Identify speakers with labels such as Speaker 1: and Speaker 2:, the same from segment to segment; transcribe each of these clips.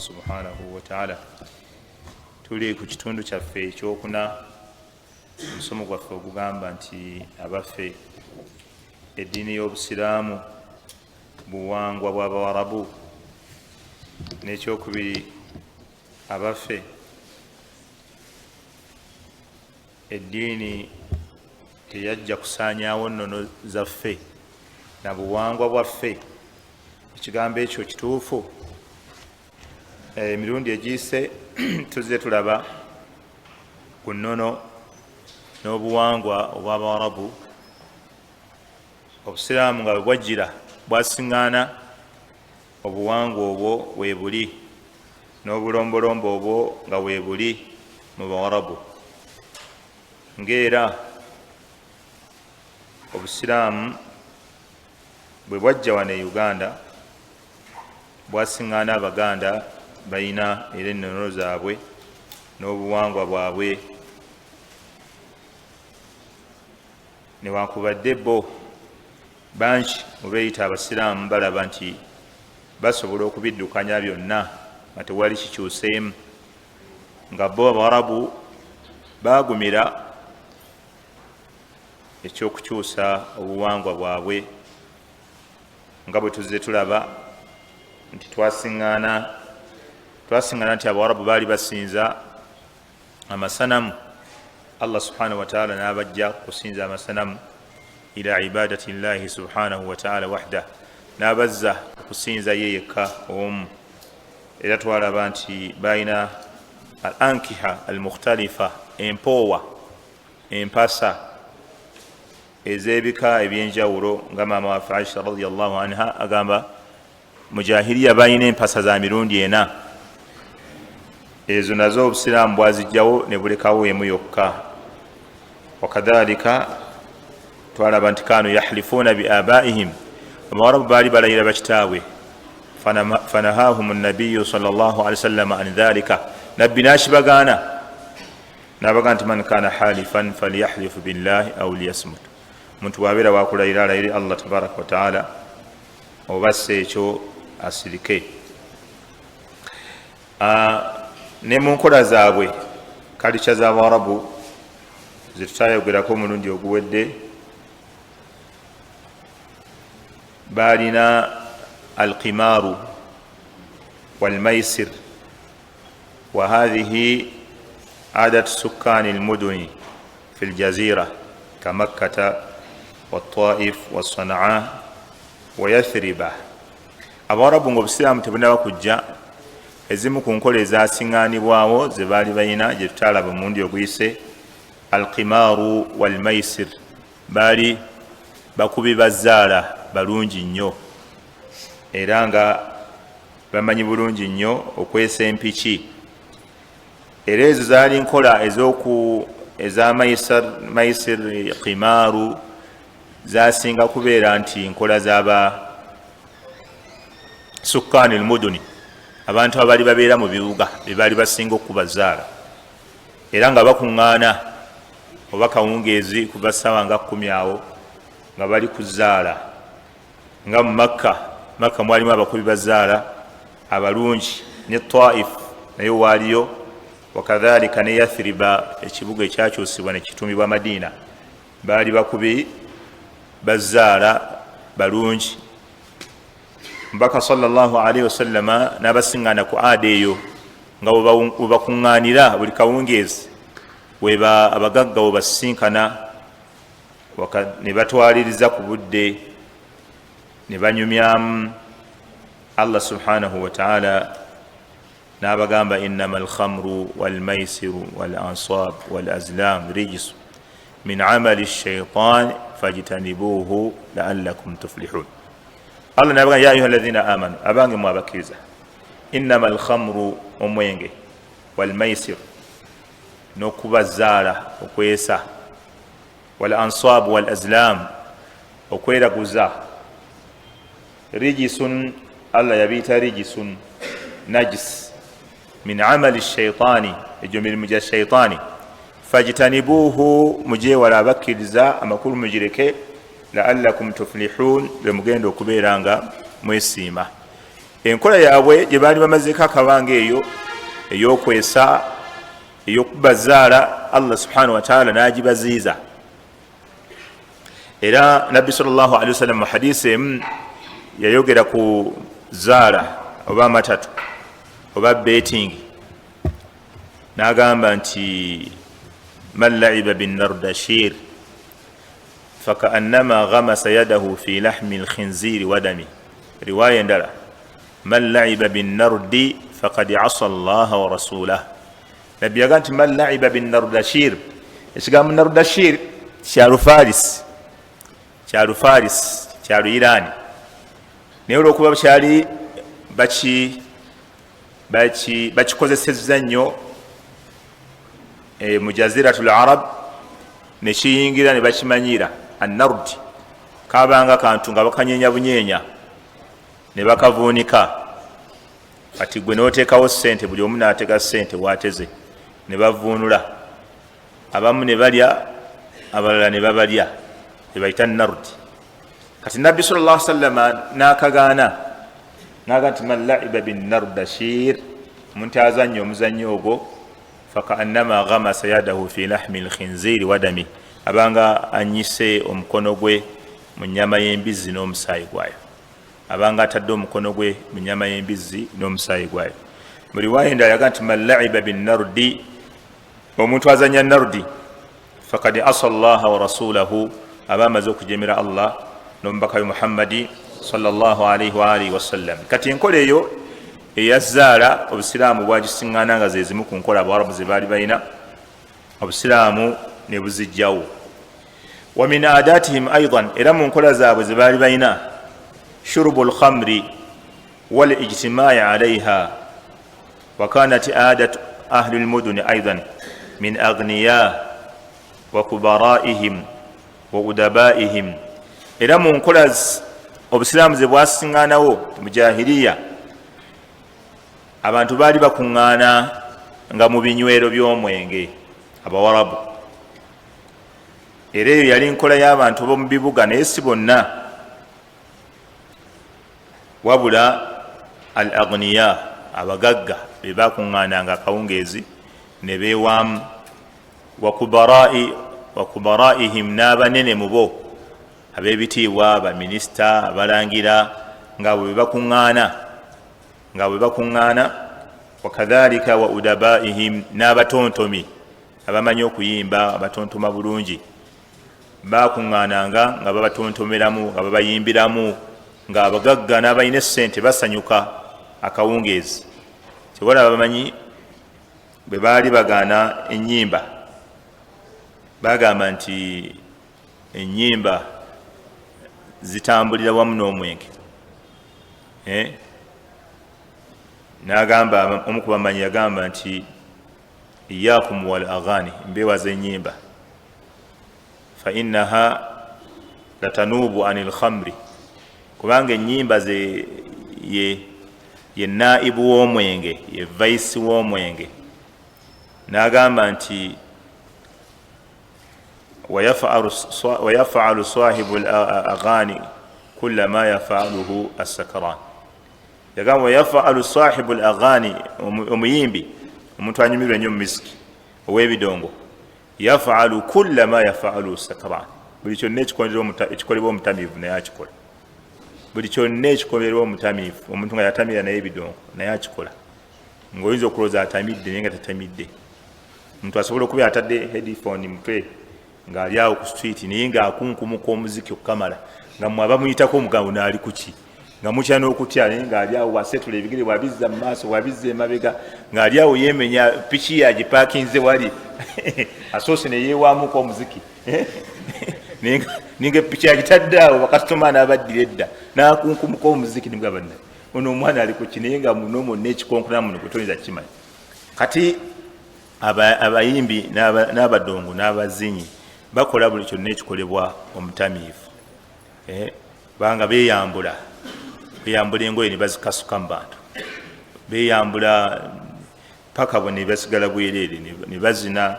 Speaker 1: Subhanahu wataala. Tuli ku kitundu kyaffe ekyokuna, omusomo gwaffe ogugamba nti abaffe, eddiini y'Obusiraamu buwangwa bw'Abawarabu? N'ekyokubiri, abaffe, eddiini teyajja kusaanyaawo nnono zaffe na buwangwa bwaffe? Ekigambo ekyo kituufu? Emirundi egiyise tuzze tulaba ku nnono n'obuwangwa obw'Abawarabu. Obusiraamu nga bwe bwajjira bwasiŋŋaana obuwangwa obwo weebuli n'obulombolombo obwo nga weebuli mu Bawarabu, ngaera Obusiraamu bwe bwajja wano e Uganda bwasiŋŋaana Abaganda balina era ennono zaabwe n'obuwangwa bwabwe, newankubadde bo bangi mubeeyita Abasiraamu balaba nti basobola okubiddukanya byonna nga tewali kikyuseemu, nga bo Abawarabu baagumira ekyokukyusa obuwangwa bwabwe, nga bwe tuzze tulaba nti twasiŋŋaana nti Abawarabu baali basinza amasanamu. Allah Subhanahu wataala n'abajja kusinza amasanamu ila ibadati llahi Subhanahu wataala wahda, n'abazza okusinza ye yekka omu. Era twalaba nti balina al ankiha al mukhtalifa, empoowa, empasa ez'ebika ebyenjawulo, nga maama waffe Aisha Radiallahu anha agamba mujahiriya balina empasa za mirundi ena. Ezo nazo Obusiraamu bwazijjawo ne bulekawo emu yokka. Wakadhalika twalaba nti kanu yahlifuuna bi abaihim, Abawarabu baali balayira bakitaabwe. Fanahahum nabiyu sal llah alihi wasallama an dhalika, Nabbi nakibagaana nabaga nti man kana halifan falyahlifu billahi au liyasmut, omuntu bwabeera wakulayira alayire Allah Tabaraka wataala oba si ekyo asirike. Ne mu nkola zaabwe, kalica z'Abawarabu zetutayogerako omulundi oguwedde, balina alqimaaru walmaisir, wa hathihi adat sukani lmuduni fi ljazira kamakkata waltaif wasanaa wayathriba. Abawarabu nga Obusiraamu tebunaba kujja, ezimu ku nkola ezasiŋŋaanibwawo ze baali balina gye tutaalaba omulundi oguyise, alqimaaru walmaisir. Baali bakubi bazaala balungi nnyo era nga bamanyi bulungi nnyo okwesa empiki. Era ezo zaali nkola ezoku eza maisir, qimaaru, zasinga kubeera nti nkola zaba sukkaani lmuduni, abantu abaali babeera mu bibuga bebaali basinga okukuba zaala, era nga bakuŋŋaana oba kawungeezi kuva ssaawa nga 10 awo nga bali ku zaala, nga mu Makka. Makka mwalimu abakubi ba zaala abalungi, ne Taif naye waaliyo, wakadhalika ne Yathiriba, ekibuga ekyakyusibwa nekitumibwa Madiina, baali bakubi bazaala balungi. Mubaka salllahalaihi wasallama n'abasiŋŋaana ku aada eyo nga webakuŋŋaanira buli kawungeezi, weba abagagga webasisinkana ne batwaliriza ku budde ne banyumyamu. Allah Subhanahu wataala n'abagamba innama alkhamru walmaisiru walansab walazlam rijisu min amali shaitan fajtanibuhu laalakum tuflihun. Allah nabagamba ya ayuha alladhina amanu, abange mwe abakkiriza, innama alkhamru, omwenge, walmaisir, n'okubazaala, okwesa, wal ansab wal azlam, okweraguza, rijisun, Allah yabiyita rijisun, najis, min amali shaitani, egyo mirimu gya shaitaani, fajtanibuuhu, mujewala abakkiriza, amakulu mugireke, laalakum tuflihun, lwe mugenda okubeera nga mwesiima. Enkola yaabwe gye baali bamazeeko akabanga eyo ey'okwesa, ey'okubazaala, Allah subhanahu wataala n'agibaziiza. Era Nabbi sal llahu alihi wasallam mu hadisi emu yayogera ku zaala oba amatatu oba betting, n'agamba nti man laiba binardashir fakaannama ghamasa yadahu fi lahmi lkhinziri wadami. Riwaya endala, man laiba binnardi fakad asa llaha wa rasulah. Nabbi yaga nti man laiba binnardashir. Ekigambo nardashir kyalufarisi, kyalufarisi, kyaluirani, naye olwokuba kyali bakikozesezza nnyo mu jaziratu l arab, nekiyingira ne bakimanyira. Annard kabanga kantu nga bakanyenya bunyenya ne bakavuunika. Kati gwe noteekawo sente, buli omu natega sente wateze, ne bavuunula, abamu ne balya, abalala ne babalya, ebayita nard. Kati Nabbi sal llah sallama nakagaana, naga nti man laiba binnardashir, omuntu azanya omuzanyo ogwo, fakaannama ghamasa yadahu fi lahmi lkhinziri wadami, abanga anyise omukono gwe mu nyama y'embizzi n'omusaayi gwayo, abanga atadde omukono gwe mu nyama y'embizzi n'omusaayi gwayo. Mu riwaya endala yaga nti man laiba binnardi, omuntu azanya nardi, fakad asa llaha wa rasulahu, aba amaze okujemera Allah n'omubaka we Muhammadi salllahalaihi waalihi wasallam. Kati enkola eyo eyazaala, obusiraamu bwagisiŋŋana nga zezimu ku nkola abawarabu ze baali balina, obusiraamu ne buzijjawo. Wa min adatihim aidan, era mu nkola zaabwe ze baali balina, shurubu lkhamri wal ijtimai alaiha, wa kanat adat ahli lmuduni aidan min agniya wa kubaraihim wa udabaihim. Era mu nkola obusiraamu ze bwasiŋŋanawo mu jahiriya, abantu baali bakuŋŋaana nga mu binywero by'omwenge, abawarabu. Era eyo yali nkola y'abantu b'omu bibuga, naye si bonna, wabula al agniya, abagagga, be bakuŋŋaananga akawungeezi ne beewaamu, wa kubaraihim, n'abanene mu bo, ab'ebitiibwa, baminisita, abalangira, nga bwe bakuŋŋaana, nga bwe bakuŋŋaana. Wakadhalika wa udabaihim, n'abatontomi abamanyi okuyimba, abatontoma bulungi, bakuŋŋaananga nga babatontomeramu, nga babayimbiramu, nga abagagga n'abalina essente basanyuka akawungeezi. Kyewalaba bamanyi bwe baali bagaana enyimba, bagamba nti enyimba zitambulira wamu n'omwenge. Eh? Nagamba omu ku bamanyi, yagamba nti iyakum wal aghani, mbewaza enyimba, fa innaha latanubu ani lkhamri, kubanga enyimba ze ye naibu w'omwenge, ye vice w'omwenge. Nagamba nti wayafalu sahibu laghani kula ma yafaluhu assakran. Yagamba wayafalu sahibu laghani, omuyimbi, omuntu anyumirwa ennyo mumisiki ow'ebidongo, yafalu kula ma yafalu sakran, buli kyonna ekikolebwa omutamiivu naye akikola. Buli kyonna ekikolebwa omutamiivu, omuntu nga yatamira naye ebidongo, naye akikola, ngaoyinza okulowooza atamidde naye nga tatamidde. Omuntu asobola okuba atadde headphone mutwe ng'ali awo ku street, naye ng'akunkumuka omuziki okukamala, nga mwe abamuyitako omugambo naali kuki, nga mutya n'okutya, naye ng'ali awo wasetula ebigere, bwabizza mu maaso, bwabizza emabega, ng'ali awo yeemenya piki yagipakinze wali, asoose neyeewaamuko omuziki, ninga epiki agitadde awo, bakasitoma n'abaddira edda, n'akunkumuka omuziki, nimugamba nna ono omwana ali kuki, naye nga muno mwonna ekikonkona muno gwe toyinza kukimanya. Kati abayimbi n'abadongo n'abazinyi bakola buli kyonna ekikolebwa omutamiivu, eh, banga beyambula, beyambula engoye ne bazikasuka mu bantu, beyambula paka bo ne basigala bwereere, ne bazina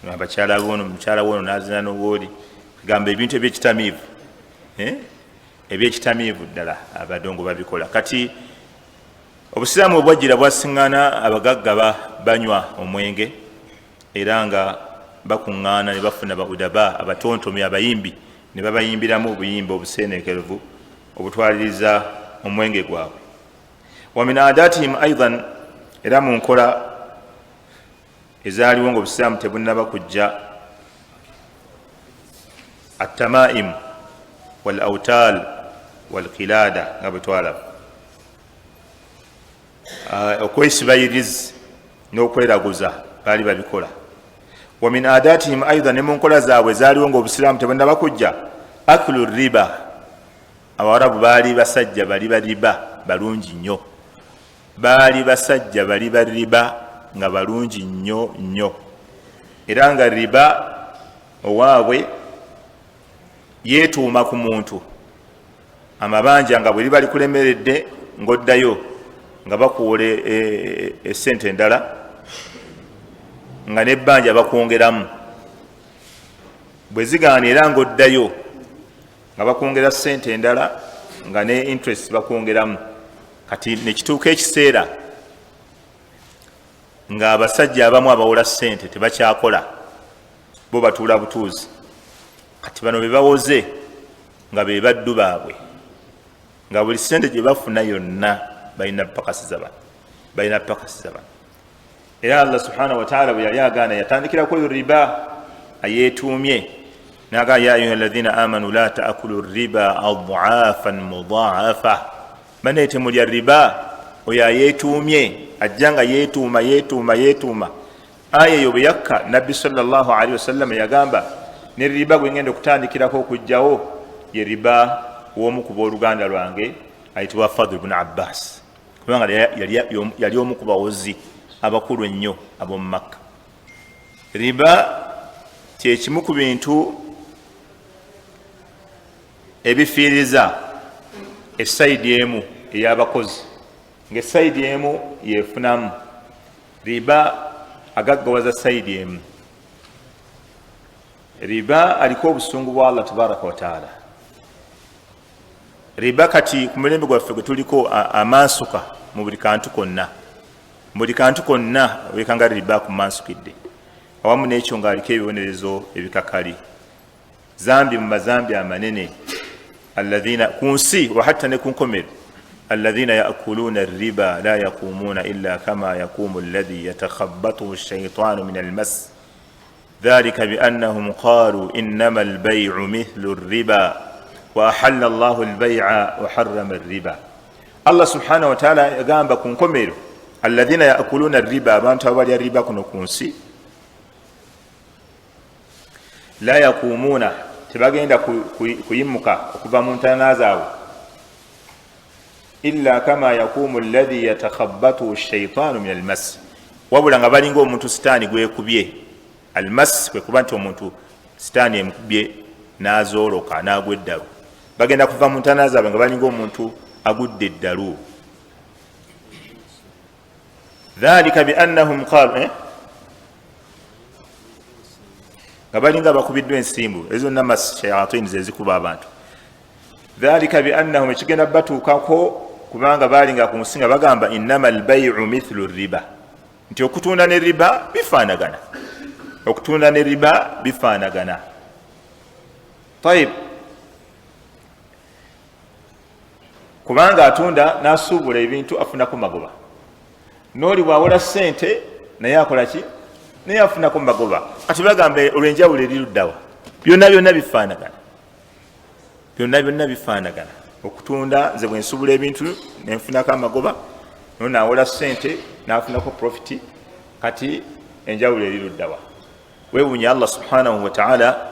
Speaker 1: abakyala bono, mukyala wono nazina nowooli, gamba ebintu ebyekitamiivu, eh, ebyekitamiivu ddala abadongo babikola. Kati Obusiraamu obwajjira bwasiŋŋana abagagga banywa omwenge, era nga bakuŋŋaana ne bafuna baudaba, abatontomi, abayimbi, ne babayimbiramu obuyimba obuseneekerevu obutwaliriza omwenge gwabwe. Wa min adatihim aidan, era mu nkola ezaaliwo nga obusiraamu tebunnaba kujja, attamaimu wal autal wal qilada, nga bwe twalaba okwesibayirizi n'okweraguza baali babikola. Wa min adatihim aidan, ne mu nkola zaabwe zaaliwo nga obusiraamu tebunnaba kujja, aklu riba. Abawarabu baali basajja bali bariba balungi nnyo, baali basajja bali bariba nga balungi nnyo nnyo, era nga riba owaabwe yeetuuma ku muntu amabanja, nga bwe liba likulemeredde ng'oddayo nga bakuwola esente endala, nga n'ebbanja bakwongeramu, bwe zigaana era ng'oddayo nga bakwongera sente endala, nga ne interest bakwongeramu. Kati nekituuka ekiseera ng'abasajja abamu abawola sente tebakyakola, bo batuula butuuzi. Kati bano be bawoze nga be baddu baabwe, nga buli sente gye bafuna yonna balina pakasiza bano, balina pakasiza bano. Era Allah subhanahu wataala bwe yali agaana yatandikirako oyo riba ayeetuumye, naga ya ayuha alladhina amanu la taakulu riba adafan mudaafa, banaye temulya riba. Oyo ayeetuumye ajja nga yeetuuma yeetuuma yeetuuma. Aya eyo bwe yakka, Nabbi sallallahu alaihi wasallam yagamba, ne riba gwe ngenda okutandikirako okugjawo ye riba w'omu ku booluganda lwange ayitibwa Fadl bnu Abbas, kubanga yali omu ku bawozi abakulu ennyo ab'omu Makka. Riba kyekimu ku bintu ebifiiriza esayidi emu ey'abakozi, ng'esayidi emu yefunamu. Riba agaggawaza sayidi emu. Riba aliko obusungu bwa Allah tabaraka wataala. Riba kati ku mulembe gwaffe gwe tuliko amansuka mu buli kantu konna, buli kantu konna wekanga riba kumansukidde. Awamu n'ekyo ng'aliko ebibonerezo ebikakali, zambi mu mazambi amanene alladhina ku nsi wa hatta ne ku nkomero, alladhina yakuluna riba la yaqumuna illa kama yaqumu alladhi yatakhabbathu shaitanu min almas dhalika biannahum qalu innama albayu mithlu riba wa ahalla llahu albaya wa harrama riba. Allah subhanahu wataala yagamba ku nkomero, alladhina yakuluna riba, abantu abalya riba kuno ku nsi, la yakumuuna, tebagenda kuyimuka okuva mu ntaana zaabwe, illa kama yakumu alladhi yatakhabatuhu shaitaanu min almas, wabula nga balinga omuntu sitaani gwekubye. Almas kwe kuba nti omuntu sitaani emukubye n'azooloka n'agwa eddalu. Bagenda kuva mu ntaana zaabwe nga balinga omuntu agudde eddalu. Dhalika biannahum qalu, nga balinga bakubiddwa ensimbu ezo zonna mashayatini zezikuba abantu. Dhalika biannahum, ekigenda batuukako kubanga balinga ku nsi nga bagamba innama albayu mithlu riba, nti okutunda ne riba bifaanagana, okutunda ne riba bifaanagana. Tayib, kubanga atunda n'asuubula ebintu afunako magoba, n'oli bw'awola ssente naye akola ki? Naye afunako magoba. Kati bagamba olw'enjawulo eriruddawa? Byonna byonna bifaanagana, byonna byonna bifaanagana. Okutunda, nze bwe nsuubula ebintu nenfunako amagoba, no naawola ssente n'afunako profiti, kati enjawulo eriruddawa? Weewuunya Allah subhanahu wataala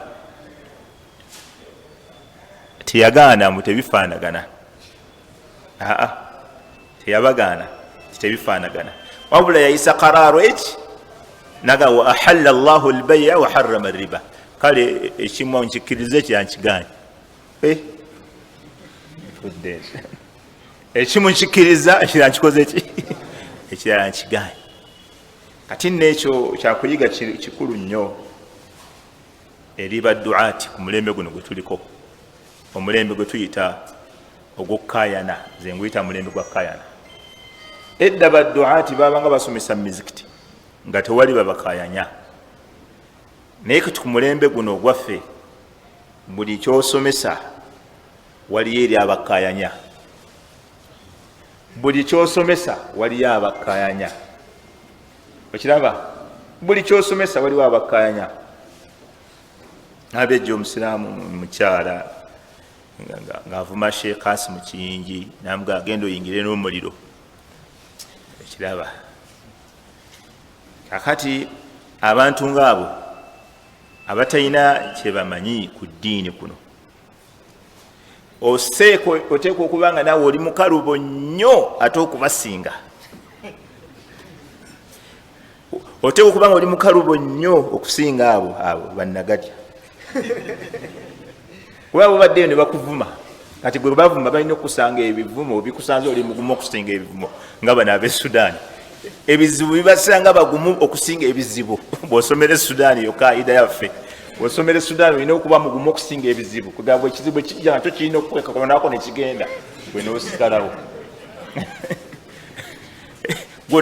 Speaker 1: teyagaana mbu tebifaanagana, aa teyabagaana tebifaanagana, wabula yayisa karaaro eki naga wa ahalla llahu lbaya wa harrama riba. Kale ekimu nkikkiriza, ekira nkiganye. Ekimu nkikkiriza, ekirala nkikoze ki? Ekirala nkiganye. Kati nno ekyo kyakuyiga kikulu nnyo eri baduati ku mulembe guno gwe tuliko, omulembe gwe tuyita ogwokukayana. Nze nguyita mulembe gwa kukayana. Edda baduati babanga basomesa mu mizikiti nga tewali babakayanya, naye kati ku mulembe guno ogwaffe buli kyosomesa waliyo eri abakayanya, buli kyosomesa waliyo abakayanya. Okiraba, buli kyosomesa waliwo abakayanya. Abejja omusiraamu mukyala ng'avuma Sheikh Kasim Kiyingi, namuga agenda oyingire n'omuliro. Ekiraba, kakati abantu ngaabo abatalina kyebamanyi ku ddiini kuno, oteekwa okuba nga naawe oli mukalubo nnyo ate okubasinga. Oteekwa okuba nga oli mukalubo nnyo okusinga abo bannagatya, kuba bobaddeyo ne bakuvuma. Kati gwe bavuma balina okukusanga ebivumo bikusanze oli mugumu okusinga ebivumo nga bano ab'e Sudaani. Ebizibu bibasanga bagumu okusinga ebizibu. Bw'osomera e Sudaani yokka ida yaffe, bw'osomera e Sudaani olina okuba mugumu okusinga ebizibu, kugamba ekizibu ekijja nakyo kirina okukwekakonako nekigenda gwe n'osigalawo.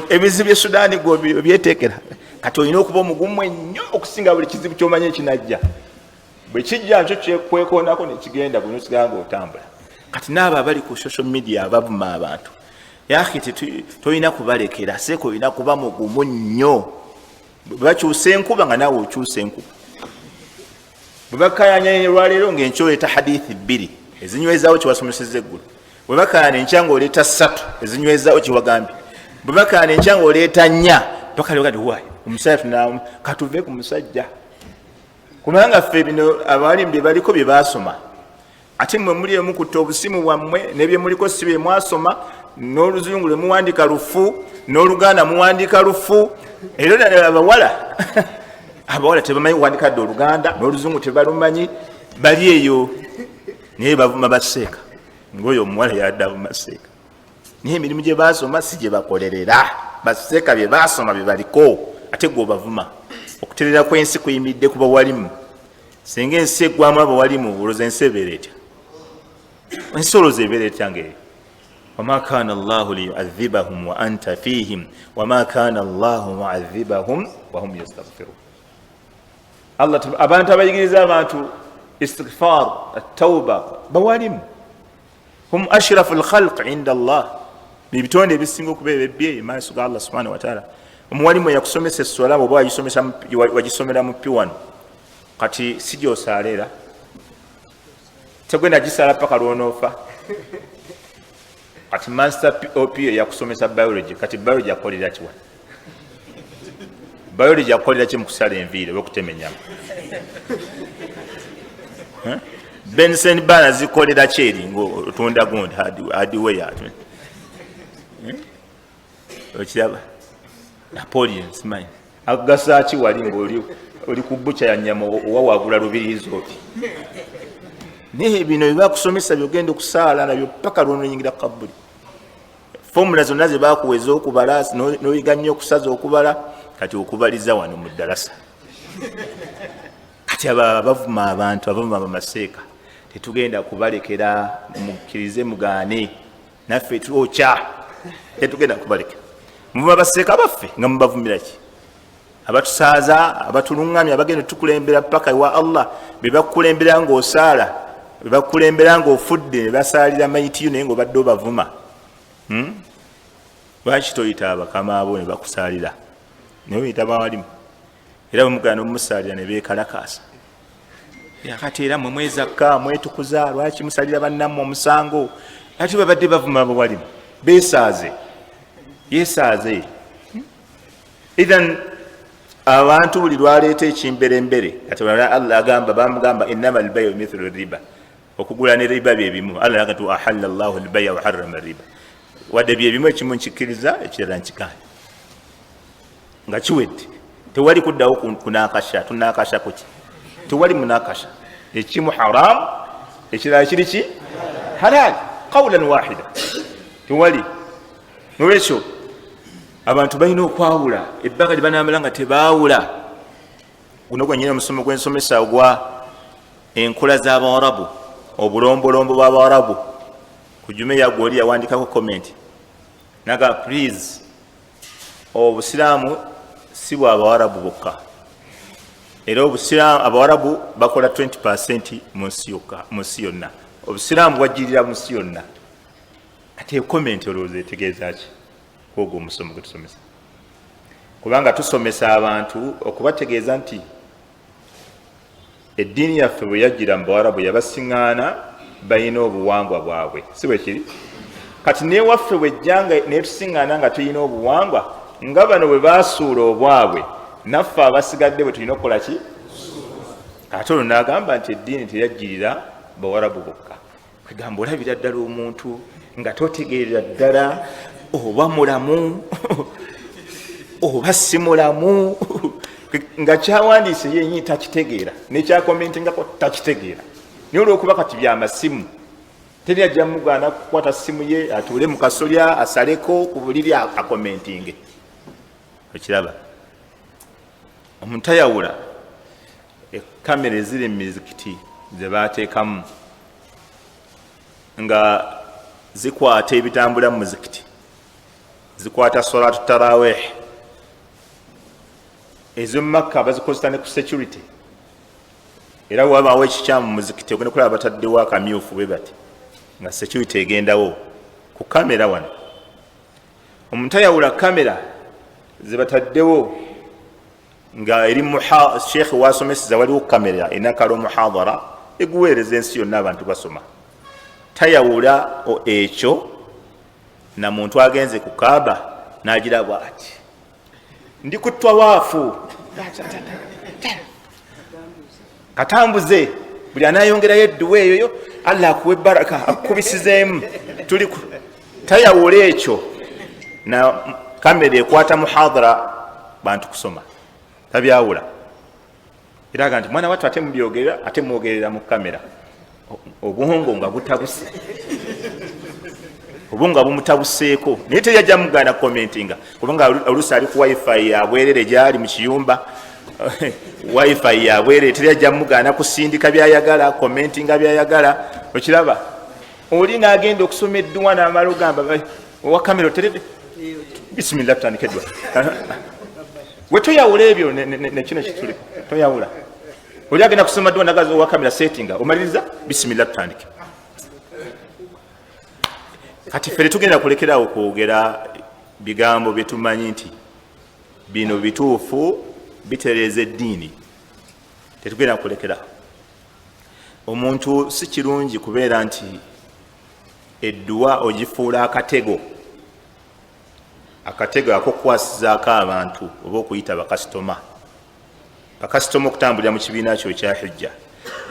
Speaker 1: Ebizibu by'e Sudaani gwe obyeteekera, kati olina okuba omugumu ennyo okusinga buli kizibu ky'omanyi ekinajja. Bwe kijja nakyo kyekwekonako nekigenda gwe n'osigala ng'otambula. Kati n'abo abali ku social media abavuma abantu, yahi tolina kubalekera, seeka olina kuba mugumu nnyo. Bwe bakyusa enkuba nga naawe okyusa enkuba, bwe bakayanya olwaleero ng'enkya oleeta hadithi 2 ezinywezaawo kyewasomesezza eggulo, bwe bakayana enkya ng'oleeta 3 ezinywezaawo kyewagambye, bwe bakayana enkya ng'oleeta 4, bakati wayi omusajja katuve ku musajja. Kubanga ffe bino abalimu bye baliko bye baasoma, ate mmwe muli emukutta obusimu bwammwe n'ebye muliko si bye mwasoma, n'oluzungu lwe muwandika lufu, n'oluganda muwandika lufu. Era abawala tebamanyi kuwandika dde oluganda n'oluzungu tebalumanyi, bali eyo naye bavuma baseeka ng'oyo omuwala yadde avuma seeka, naye emirimu gye baasoma si gye bakolerera. Baseeka bye baasoma bye baliko, ate gwe obavuma. Okuterera kw'ensi kuyimiridde ku bawalimu. Singa ensi eggwamu abawalimu, olowooza ensi ebeera etya? Ensi olowooza ebeera etya ng'eyo? Wama kana Allahu liyuadhibahum wa anta fihim wama kana Allahu muadhibahum wahum yastaghfirun. Allah abantu abayigiriza abantu istighfar, at-tauba, bawalimu. Hum ashrafu al-khalq inda Allah, ebitonde ebisinga okuba ebye maaso ga Allah subhanahu wa ta'ala. Omuwalimu yakusomesa esswala oba wagisomera mu P1, kati si gy'osaala era tegenda gisaala paka lw'onoofa. Kati master OP yakusomesa biology, kati biology akolera ki wano? Biology akolera ki mu kusala enviiri oba okutema ennyama? Benson bana zikolera ki eri ng'otunda gundi hardware? Okiraba, Napoleon simanyi akugasa ki wali ng'oli oli ku bukya ya nnyama owa wagula lubiriizi oti. Naye bino byebakusomesa byogenda okusaala nabyo paka lwonoyingira kabuli. Fomula zonna ze bakuwa ez'okubala n'oyiga nnyo okusaza okubala, kati okubaliza wano mu ddalasa. Kati abo abavuma abantu, abavuma abamaseeka, tetugenda kubalekera, mukkirize mugaane naffe twokya, tetugenda kubalekera. Muvuma baseeka baffe nga mubavumira ki? Abatusaaza, abatulungamya, abagenda tukulembera paka ewa Allah, be bakukulembera ng'osaala, be bakukulembera ng'ofudde, ne basaalira mayitiyo naye ng'obadde obavuma. Lwaki toyita abakama abo ne bakusaalira? Naye oyita bawalimu, era bwe mugana n'omumusaalira ne beekalakaasa. Kati era mwe mwezakka, mwetukuza, lwaki musalira bannammwe omusango? Ate babadde bavuma abawalimu, beesaaze, yeesaaze. Ithan abantu buli lwaleeta ekimberembere, kati Allah agamba, bamugamba innama albayu mithlu riba, okugula ne riba byebimu. Allah agamba nti ahalla Allahu albaya wa harrama riba, wadde byebimu, ekimu nkikkiriza ekirala nkikaana, nga kiwedde, tewali kuddawo kunakasha. Tunakasha kuki? Tewali munakasha. Ekimu haram, ekirala kiri ki? Halal, qawlan wahida, tewali. Nolwekyo abantu balina okwawula ebbanga lye banamala nga tebaawula. Guno gwennyini omusomo gw'ensomesa ogwa enkola z'Abawarabu, obulombolombo bw'Abawarabu. Ku jumeya gwoli yawandikako comment Naga please, obusiraamu si bwa Abawarabu bokka, era obusiraamu Abawarabu bakola 20% mu nsi yokka, mu nsi yonna. Obusiraamu bwajjirira mu nsi yonna. Ate comment olowooza etegeeza ki kwogwo omusomo gwe tusomesa? Kubanga tusomesa abantu okubategeeza nti eddiini yaffe bwe yajjira mu Bawarabu yabasiŋŋaana balina obuwangwa bwabwe, si bwe kiri? Kati newaffe bwejjanga netusiŋŋaana nga tulina obuwangwa nga bano bwe basuula obwabwe, naffe abasigadde bwe tulina okukola ki? Ate olwo n'agamba nti eddiini teyajjirira Bawarabu bokka. Kwegamba olabira ddala omuntu nga totegeerera ddala oba mulamu oba si mulamu, nga kyawandiise yenyini takitegeera, nekyakomentingako takitegeera. Naye olwokuba kati byamasimu, teri ajja mugaana kukwata simu ye atuule mu kasolya asaleko ku buliri akomentinge. Okiraba omuntu ayawula ekamera eziri mu mizikiti ze bateekamu nga zikwata ebitambula mu muzikiti, zikwata solatu taraweh ezo Makka bazikozesa ne ku security. Era wabaawo ekikyamu mu muzikiti, ogenda kulaba bataddewo akamyufu bwe bati nga security egendawo ku kamera. Wano omuntu ayawula kamera zebataddewo nga eri sheekhe wasomeseza, waliwo kamera enakala omuhadhara eguweereza ensi yonna, abantu basoma. Tayawula ekyo na muntu agenze ku Kaaba n'agira bwati, ndi ku twawaafu katambuze, buli anayongerayo edduwa eyoyo Allah akuwa ebaraka akukubisizeemu. Tuli tayawula ekyo na kamera ekwata muhadhara bantu kusoma, tabyawula. Era aga nti mwana wattu ate mubyogerera, ate mwogerera mu kamera, obwongo nga butabuse, obwongo nga bumutabuseeko. Naye teyajja mugaana kukomentinga, kubanga oluusi ali ku wifi yabwerere gyali mu kiyumba, wifi yabwerere, teyajja mugaana kusindika byayagala, komentinga byayagala. Okiraba oli nagenda okusoma edduwa namala ogamba owa kamera oteredde, bisimillah, tutandike eddwa. We toyawula ebyo nekino kituliko, toyawula. Oli agenda kusoma dduwa nagaza owa kamera settinga, omaliriza, bisimillah, tutandike. Kati ffe tetugenda kulekerawo kwogera bigambo byetumanyi nti bino bituufu, bitereeza eddiini. Tetugenda kulekerawo. Omuntu si kirungi kubeera nti edduwa ogifuula akatego, akatego akokukwasizaako abantu oba okuyita bakasitoma, bakasitoma okutambulira mu kibiina kyo ekya hijja.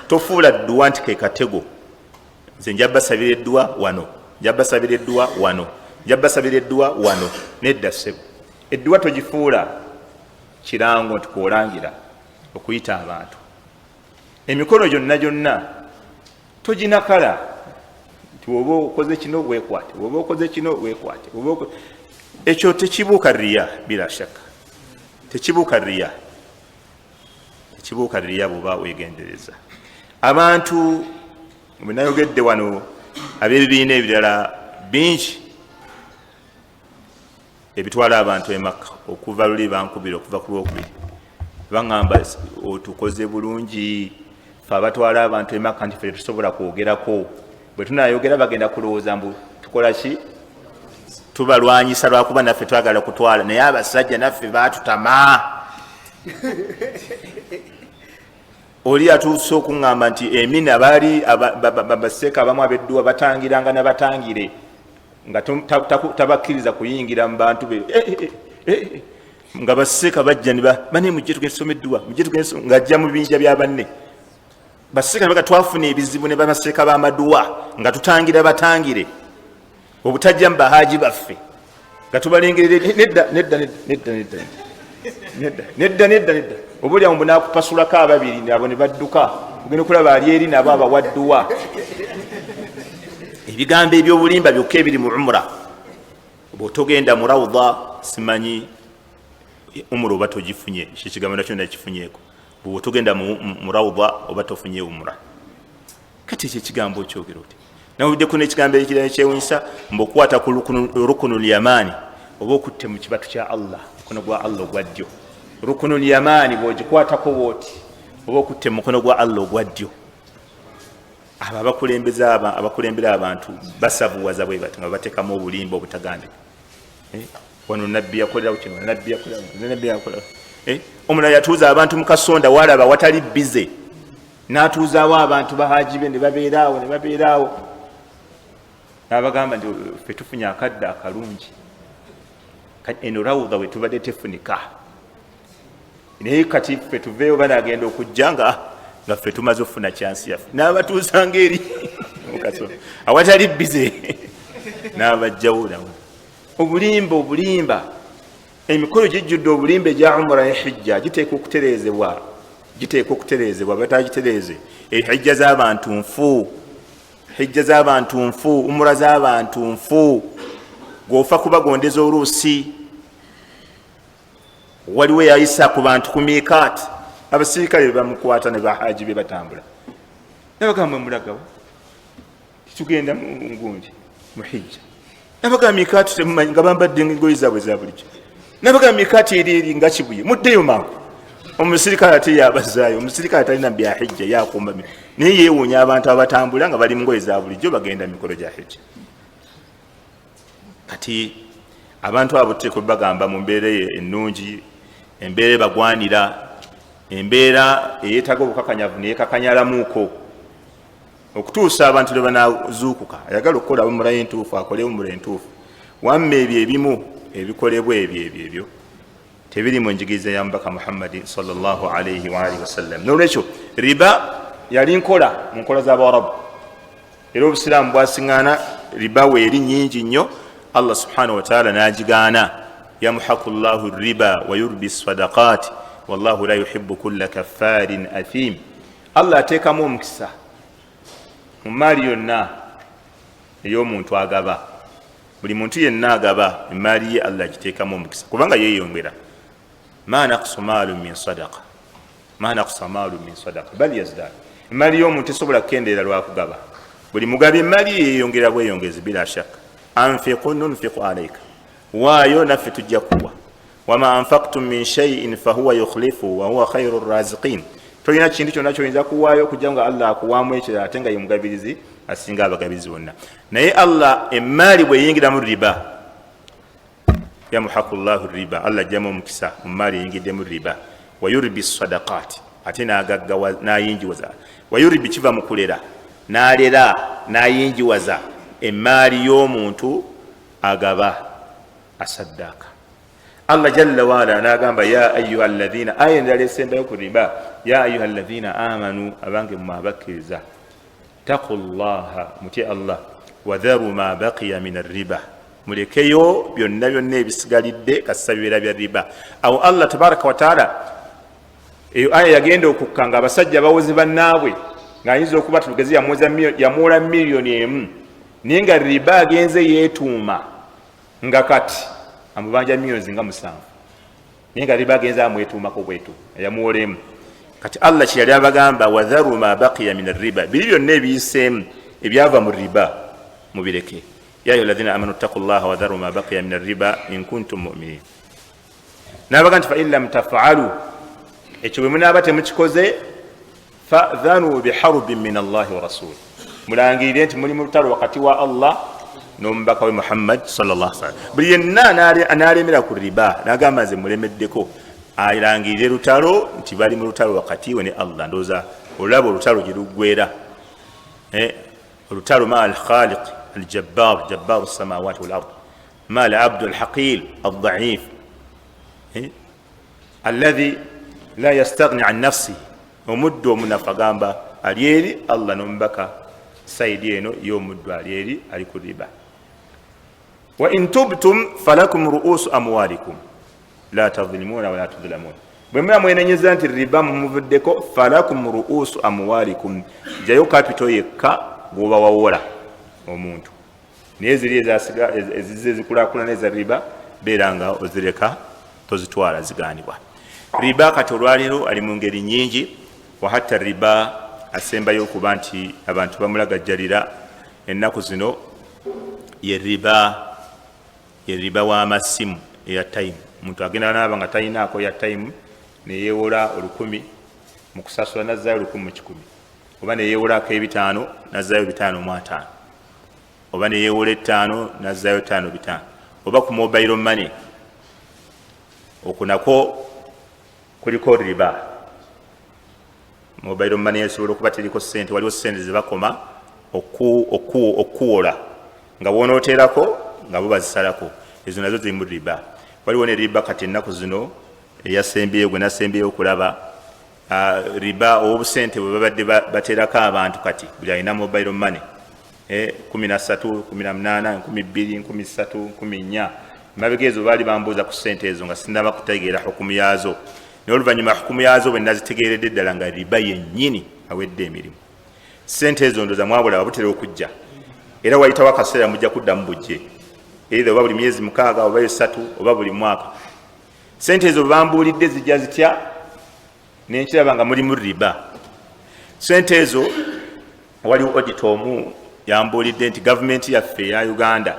Speaker 1: Tofuula dduwa nti ke katego, nze nja basabira edduwa wano, nja basabira edduwa wano, nja basabira edduwa wano. Nedda ssebo, edduwa togifuula kirango nti kwolangira okuyita abantu. Emikono gyonna gyonna toginakala nti oba okoze kino weekwate, oba okoze kino weekwate. Ekyo tekibuuka riya, bila shaka tekibuuka riya, tekibuuka riya bwoba wegendereza. Abantu bwenayogedde wano ab'ebibiina ebirala bingi ebitwala abantu emakka, okuva luli bankubira okuva ku lwokubiri baŋŋamba otukoze bulungi fe abatwala abantu emakka, nti fe tetusobola kwogerako, bwe tunayogera bagenda kulowooza mbu tukola ki, tubalwanyisa lwakuba naffe twagala kutwala, naye abasajja naffe batutama. Oli atuuse okuŋŋamba nti emina baali baseeka abamu ab'edduwa batangiranga nabatangire nga tabakkiriza kuyingira mu bantu be, nga baseeka bajja bane mujje tugende tusome edduwa, mujje tugende, ng'ajja mu bibinja bya banne baseeka baga twafuna ebizibu ne bamaseeka b'amaduwa nga tutangira batangire obutajja mu bahaji baffe nga tubalengerera. Nedda, nedda, nedda, nedda, nedda, nedda, nedda, nedda. Oba oliawo mbu nakupasulako ababiri abo ne badduka, ogenda okulaba ali eri nabo abawadduwa. Ebigambo ebyobulimba byokka ebiri mu umura, bwotogenda mu rawda simanyi umura oba togifunye, ekyo ekigambo nakyo nakifunyeeko, bwotogenda mu rawda oba tofunye umura. Kati ekyo ekigambo okyogera oti Nawuliddeko n'ekigambo ekirala ekyewunyisa mbu okukwata ku rukunu lyamaani oba okutte mu kibatu kya Allah, mukono gwa Allah ogwa ddyo. Rukunu lyamaani bw'ogikwatako bwoti oba okutte mu mukono gwa Allah ogwa ddyo. Abo abakulembeza abakulembera abantu basavuwaza bwe bati nga bateekamu obulimba obutagambika. Wano nabbi yakolerawo kino, nabbi yakolerawo, nabbi yakolerawo. Omulala yatuuza abantu mu kasonda walaba watali bize, n'atuuzaawo abantu bahaji be ne babeeraawo ne babeeraawo, n'abagamba nti ffe tufunye akadde akalungi, eno rawudha we tubadde tefunika, naye kati ffe tuveeyo banagenda okujja nga ffe tumaze okufuna kyansi yaffe. N'abatuuzanga eri mukasonda awatali bize n'abajjawo nawo. Obulimba, obulimba, emikolo gijjudde obulimba egya umura ne hijja. Giteekwa okutereezebwa, giteekwa okutereezebwa. Batagitereeze, ehijja z'abantu nfu, hijja z'abantu nfu, umura z'abantu nfu. Gwofa kubagondeza oluusi. Waliwo eyayisa ku bantu ku miikaati, abasirikale bebamukwata ne bahaji be batambula, nabagamba mulagawo titugenda ngundi mu hijja. Nabagamba miikaati temumanyi, nga bambadde engoye zaabwe za bulijjo. Nabagamba miikaati eri eri nga Kibuye, muddeyo mangu. Omusirikale ate yabazaayo. Omusirikale talina bya hijja, yakumba, naye yeewuunya abantu abatambula nga bali mu ngoye za bulijjo bagenda mikolo gya hijja. Kati abantu abo tuteekwa bagamba mu mbeera ennungi, embeera ebagwanira, embeera eyeetaaga obukakanyavu neyekakanyalamuuko okutuusa abantu lwe banaazuukuka. Ayagala okukola umura entuufu akole umura entuufu. Wamma ebyo ebimu ebikolebwa ebyo ebyo ebyo tebiri mu njigiriza ya mubaka Muhammadi sallallahu alaihi waalihi wasallam. Nolwekyo riba yali nkola mu nkola z'abawarabu, era obusiraamu bwasiŋŋaana riba weeri nyingi nnyo, Allah subhanahu wataala n'agigaana. Yamuhaku llahu riba wa yurbi sadaqat wallahu la yuhibu kulla kafarin athim. Allah ateekamu omukisa mu maali yonna ey'omuntu agaba. Buli muntu yenna agaba emaali ye, Allah agiteekamu omukisa kubanga yeeyongera. Ma naqsu maalu min sadaqa, ma naqsa maalu min sadaqa bal yazdad. Emaali y'omuntu esobola kukendeera lwakugaba. Buli mugabi emaali ye yeeyongera bweyongezi bila shakka. Anfiqu nunfiqu alaika, waayo naffe tujja kuwa. Wama anfaktum min shaiin fahuwa yukhlifu wahuwa khairu raziqin. Tolina kintu kyonna kyoyinza kuwaayo okujja nga Allah akuwaamu ekirala, ate nga ye mugabirizi asinga abagabirizi bonna. Naye Allah emaali bweyingiramu riba, yamuhaku llahu riba, Allah ajjamu omukisa mu maali eyingiddemu riba. Wayurbi sadaqat, ate nayinjiwaza. Wayurbi kiva mu kulera, n'alera n'ayinjiwaza emaali y'omuntu agaba asaddaaka. Allah jalla waala n'agamba ya ayuha alladhina, aya endala esembayo ku riba, ya ayuha alladhina amanu, abange mmwe abakkiriza, taqu llaha, mutye Allah, wadharu ma baqiya min arriba, mulekeyo byonna byonna ebisigalidde kasisa bibeera bya riba. Awo Allah tabaraka wataala, eyo aya yagenda okukka nga abasajja bawozi bannaabwe, ng'ayinza okuba tugeze yamuwola 1 million, naye nga riba agenze yeetuuma nga kati amubanja miliyoni nga 7, naye nga riba agenze amwetuumako bwetu yamuwola emu. Kati Allah kyeyali abagamba, wadharu ma baqiya min arriba, biri byonna ebiyiseemu ebyava mu riba mubireke. Ya ayuha alladhina amanu ttaqu llaha wadharu ma baqiya min arriba in kuntum muminin. Nabaga nti fain lam tafalu, ekyo bwe munaaba temukikoze, fadhanu biharubin min allahi wa rasuli, mulangirire nti muli mu lutalo wakati wa Allah n'omubaka we Muhammad sallam. Buli yenna analemera ku riba nagamba nze mulemeddeko, alangirire lutalo nti bali mu lutalo wakati we ne Allah. Ndowooza olulaba olutalo gye luggwera, olutalo maa alkhaliq aljabbar, jabbaru samawati wal ard, ma alabdu alhaqir aldaif alladhi la yastaghni an nafsihi. Omuddu omunafu agamba ali eri Allah n'omubaka, side eno y'omuddu ali eri ali ku riba. Wa in tubtum falakum ruusu amwalikum la tadhlimuna wala tudhlamun. Bwe muba mwenenyeza nti riba mumuvuddeko, falakum ruusu amwalikum, jayo kapito yekka gwoba wawola omuntu, naye ziri ezize ezikulakulana eza riba beera nga ozireka, tozitwala, ziganibwa. Riba kati olwaleero ali mu ngeri nyingi, wahatta riba asembayo okuba nti abantu bamulagajjalira. Ennaku zino ye riba, ye riba w'amasimu eya time. Omuntu agenda naaba nga talinaako ya time, neyewola 1000, mu kusasula nazzayo 1100, oba neyewolako 500 nazzayo 550, oba neyewola 5 nazzayo 55, oba ku mobile money. Okwo nakwo kuliko riba. Mobile money esobola okuba teriko sente, waliwo sente zebakoma okuwola nga bwonooterako nga bo bazisalako, ezo nazo zirimu riba. Waliwo ne riba kati ennaku zino eyasembyeyo, gwe nasembyeyo okulaba, riba ow'obusente bwe babadde baterako abantu. Kati buli alina mobile money, 13, 18, 2000, 3000, 14,000. Mabega ezo baali bambuuza ku sente ezo nga sinaba kutegeera hukumu yaazo, naye oluvannyuma hukumu yaazo bwe nazitegeeredde ddala nga riba yennyini awedde emirimu. Sente ezo ndoza mwabulaba butera okujja, era wayitawo akaseera mujja kuddamu bujje, either oba buli myezi 6 oba 3 oba buli mwaka. Sente ezo bambuulidde zijja zitya, nenkiraba nga mulimu riba. Sente ezo waliwo auditor omu yambuulidde nti gavumenti yaffe eya Uganda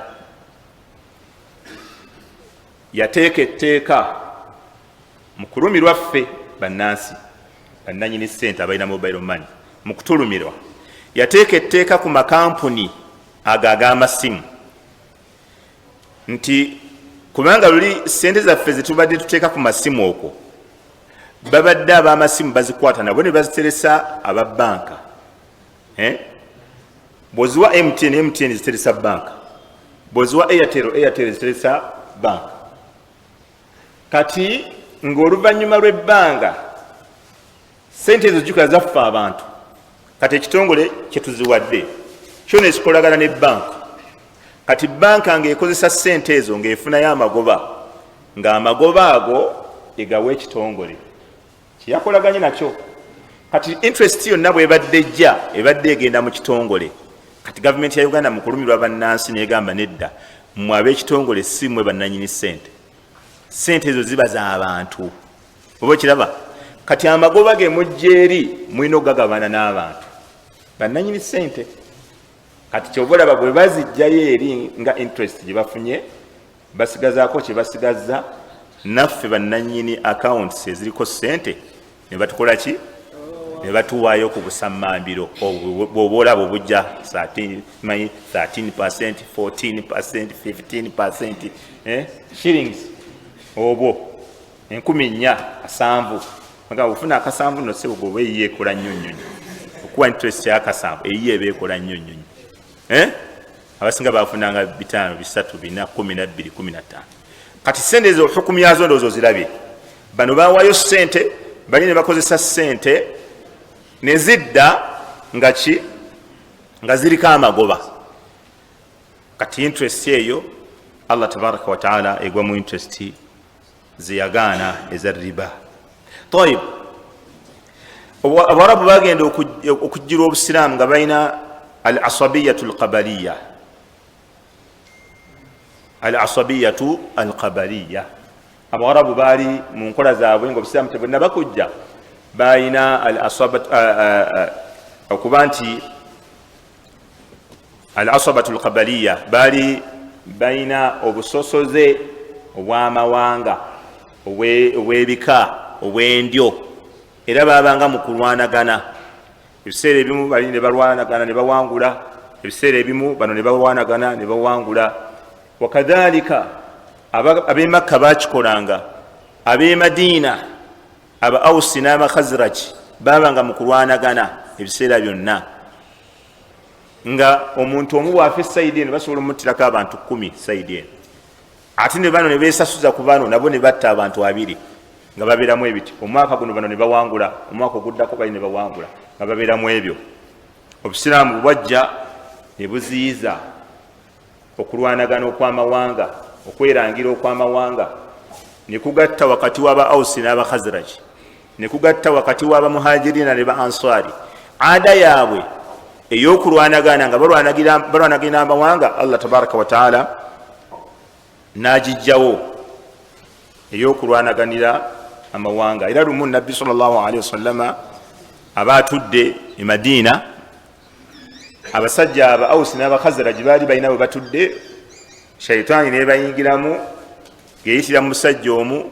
Speaker 1: yateeka etteeka mu kulumirwa ffe bannansi, bannanyini ssente abalina mobile money, mu kutulumirwa yateeka etteeka ku makampuni ago ag'amasimu nti kubanga luli sente zaffe zetubadde tuteeka ku masimu, okwo babadde ab'amasimu bazikwata nabo ne baziteresa aba banka. Bw'oziwa MTN, MTN ziteresa banka, bw'oziwa Airtel, Airtel ziteresa banka. Kati ng'oluvannyuma lw'ebbanga sente ezo jjukira zaffe abantu, kati ekitongole kyetuziwadde kyo nekikolagana ne banka. Kati banka ng'ekozesa sente ezo ng'efunayo amagoba, ng'amagoba ago egawa ekitongole kyeyakolaganye nakyo. Kati interest yonna bwebadde ejja ebadde egenda mu kitongole. Kati gavumenti ya Uganda mu kulumirwa bannansi negamba nedda, mmwe ab'ekitongole si mmwe bannanyini sente, sente ezo ziba z'abantu, oba okiraba. Kati amagoba ge mujja eri mulina okugagabana n'abantu bannanyini sente. Kati kyova olaba bwe bazijjayo eri nga interest gye bafunye basigazaako kye basigazza, naffe bannanyini accounts eziriko sente ne batukola ki? Ne batuwaayo ku busammambiro bw'oba olaba obujja 13, 13, 14, 15 shillings, obwo 4,700. Nga ofuna akasanvu no sebo, goba eyiye ekola nnyo nnyo nnyo okuwa interest y'akasanvu, eyiye eba ekola nnyo nnyo nnyo. Abasinga bafunanga 5, 3, 4, 12, 15. Kati sente ezo hukumu yazo ndowooza ozirabye. Bano bawayo sente, bali ne bakozesa sente ne zidda nga ki? Nga ziriko amagoba. Kati interest eyo Allah tabaraka wataala egwa mu interest zeyagaana eza riba. Tayib, Abawarabu bagenda okujjirwa obusiraamu nga balina al asabiyatu alqabaliya. Al asabiyatu alqabaliya, Abawarabu baali mu nkola zaabwe nga obusiraamu tebunaba kujja, balina okuba nti al asabatu alqabaliya, baali balina obusosoze obw'amawanga, obw'ebika, obw'endyo, era babanga mu kulwanagana. Ebiseera ebimu bali ne balwanagana ne bawangula, ebiseera ebimu bano ne balwanagana ne bawangula. Wakadhalika ab'e Makka bakikolanga, ab'e Madiina, aba Ausi n'Abakhaziraki babanga mu kulwanagana ebiseera byonna, nga omuntu omu bwafa esayidi eno basobola omuttirako abantu 10 sayidi eno, ate ne bano ne beesasuza ku bano nabo ne batta abantu 20, nga babeeramu ebiti. Omwaka guno bano ne bawangula, omwaka oguddako bali ne bawangula, nga babeeramu ebyo. Obusiraamu bwajja ne buziyiza okulwanagana okw'amawanga, okwerangira okw'amawanga, ne kugatta wakati w'aba Ausi n'Abakhaziraki, ne kugatta wakati w'abamuhajirina ne ba Answari. Ada yaabwe ey'okulwanagana nga balwanagana amawanga, Allah tabaraka wataala n'agijjawo ey'okulwanaganira amawanga. Era lumu Nabbi sallallahu alaihi wasallama aba atudde e Madiina, Abasajja aba Ausi n'Abakhazaragi baali balina bwe batudde, shaitaani nebayingiramu ngeyitira mu musajja omu,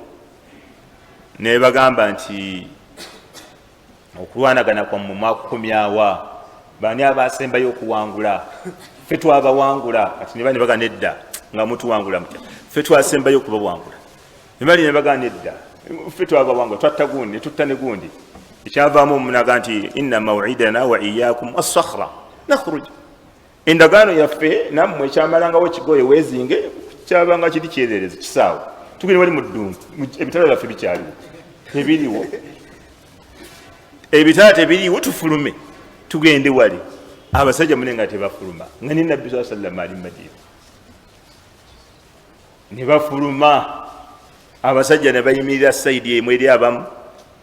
Speaker 1: nebagamba nti okulwanagana kwammwe mwakukomyawa, baani abasembayo okuwangula? Ffe twabawangula. Kati neba nebaga nedda, nga mutuwangula mutya? Ffe twasembayo okubawangula. Nebali nebaga nedda, ffe twabawangula, twatta gundi netutta ne gundi. Ekyavaamu omunaga nti inna mawidana wa iyakum assakhra nakhruj, endagaano yaffe nammwe ekyamalangawo ekigoye wezinge kyabanga kiri kyererezi kisaawe, tugende wali mu ddungu, ebitala byaffe bikyaliwo, tebiriwo, ebitala tebiriwo, tufulume tugende wali. Abasajja mune nga tebafuluma, nga ne Nabbi saa sallama ali Madiina, ne bafuluma abasajja ne bayimirira saidi emu eri abamu,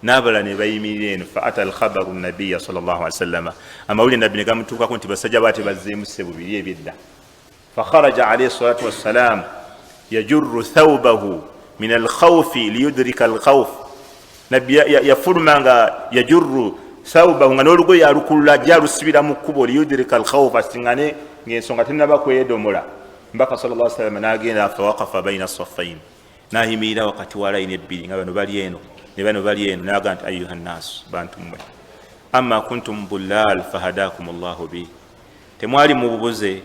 Speaker 1: n'abalala ne bayimirira eno. Fa ata alkhabaru nabiya sal llah ali sallama, amawulire Nabbi ne gamutuukako nti basajja ba tebazzeemu ssebo biri ebyedda. Fakharaja alaihi salatu wassalam yajurru thawbahu min alkhawfi liyudrika alkhawf, Nabbi yafuluma nga yajurru thawbahu, nga n'olugoye alukulula ajja alusibira mu kkubo, liyudrika alkhawf, asiŋŋane ng'ensonga tenaba kwedomola. Mbaka sal llah salama n'agenda, fawaqafa baina saffain, n'ayimirira wakati wa layini ebbiri, nga bano bali eno ne bano bali eno, n'agamba nti ayuha nnaasu, bantu mmwe, amma kuntum bullal fahadakum llahu bi, temwali mu bubuze,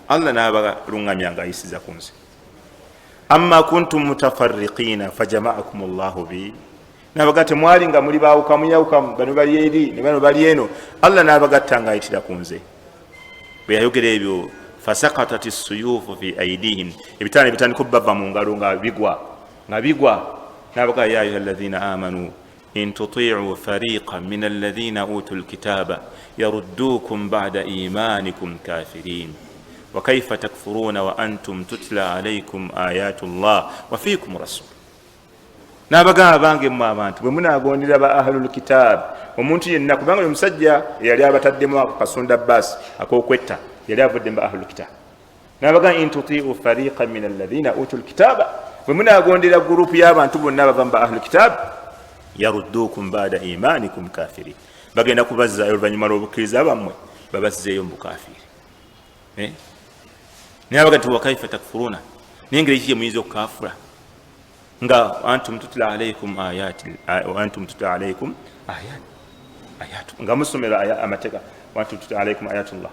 Speaker 1: Allah n'abaluŋŋamya nga ayisiza ku nsi. Amma kuntum mutafarriqina fajamaakum llahu bi, nabaga temwali nga muli bawukamu yawukamu, bano bali eri ne bano bali eno, Allah n'abagatta nga ayitira ku nze. Bwe yayogera ebyo, fasakatat suyufu fi aidihim, ebitaala ne bitandika obubava mu ngalo nga bigwa nga bigwa. Nabaga ya ayuha alladhina amanu in tutiu fariqa min alladhina utu lkitaba yaruddukum bada imanikum kafirin wakaifa takfuruna wa antum tutla alaikum ayatu llah wa fikum rasul. N'abagamba bange mmwe abantu, bwe munaagondera ba ahlul kitaab, omuntu yenna, kubanga oyo omusajja eyali abataddemu ako kasunda baasi ak'okwetta yali avudde mu ba ahlul kitaab. N'abagamba in tutiu fariqa min alladhina utu lkitaaba, bwe munaagondera gurupu y'abantu bonna abava mu ba ahlul kitaab, yaruddukum bada imanikum kafirin, bagenda kubazzaayo oluvannyuma lw'obukkiriza bammwe, babazzeeyo mu bukafiiri. Eh? Naye abaga nti wakaifa takfuruna, naye engeri ki gyemuyinza okukafura nga antum tutla alaikum ayati, antum tutla alaikum ayat ayatu, nga musomerwa amateeka, antum tutla alaikum ayatullah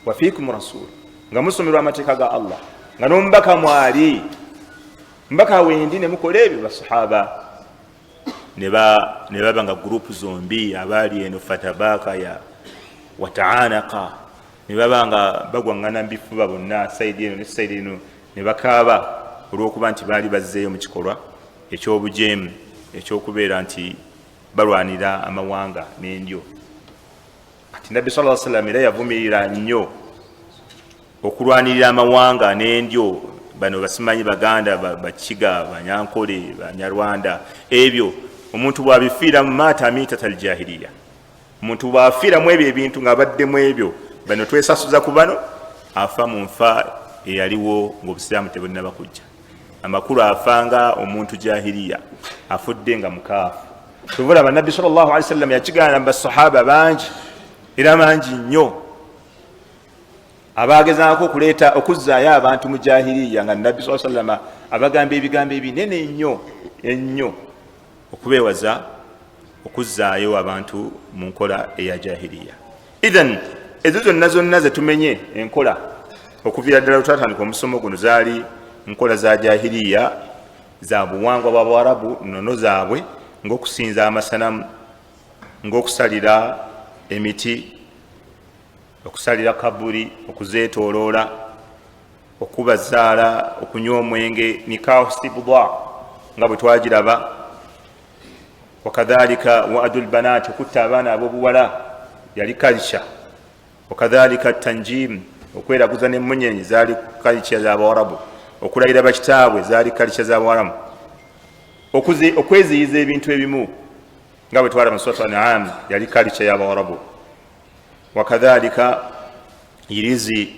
Speaker 1: wa fikum rasul, nga musomerwa amateeka ga Allah, nga n'omubaka mwali, mbaka wendi, ne mukola ebyo. Basahaba ne baba nga gurupu zombi abaali eno fatabaka ya wataanaka, ne baba nga bagwaŋŋana mu bifuba bonna, saidi eno ne saidi eno, ne bakaaba olw'okuba nti baali bazzeeyo mu kikolwa ekyobujeemu ekyokubeera nti balwanira amawanga n'endyo. Kati Nabbi sa sallam era yavumirira nnyo okulwanirira amawanga n'endyo, bano basimanyi Baganda, Bakiga, Banyankole, Banyarwanda, ebyo omuntu bw'abifiiramu maata miitata aljahiliya, omuntu bw'afiiramu ebyo ebintu ng'abaddemu ebyo, bano twesasuza ku bano, afa mu nfa eyaliwo ng'obusiraamu tebunnaba kujja. Amakulu afanga omuntu jahiliya, afudde nga mukaafu. Tubulaba Nabbi sal llahu alihi wasallam yakigaana mu basahaba bangi era bangi nnyo abagezaako okuleeta okuzzaayo abantu mu jahiliya, nga Nabbi saa sallama abagamba ebigambo ebinene ennyo ennyo okubeewaza okuzzaayo abantu mu nkola eya jahiliya. Ithan ezo zonna zonna zetumenye enkola okuviira ddala lwetwatandika omusomo guno zaali nkola za jahiliya, za buwangwa bwa Bawarabu, nnono zaabwe, ng'okusinza amasanamu, ng'okusalira emiti, okusalira kaburi, okuzeetoloola, okuba zaala, okunywa omwenge, nikahu sibda nga bwe twagiraba, wakadhalika wadu lbanati, okutta abaana ab'obuwala yali kalca, wakadhalika tanjim, okweraguza n'emmunyenye zaali kalca z'Abawarabu, okulayira bakitaabwe zaali kalca z'Abawarabu, okweziyiza ebintu ebimu nga bwe twalaba mu Surat An'am yali kalca y'Abawarabu, wakadhalika irizi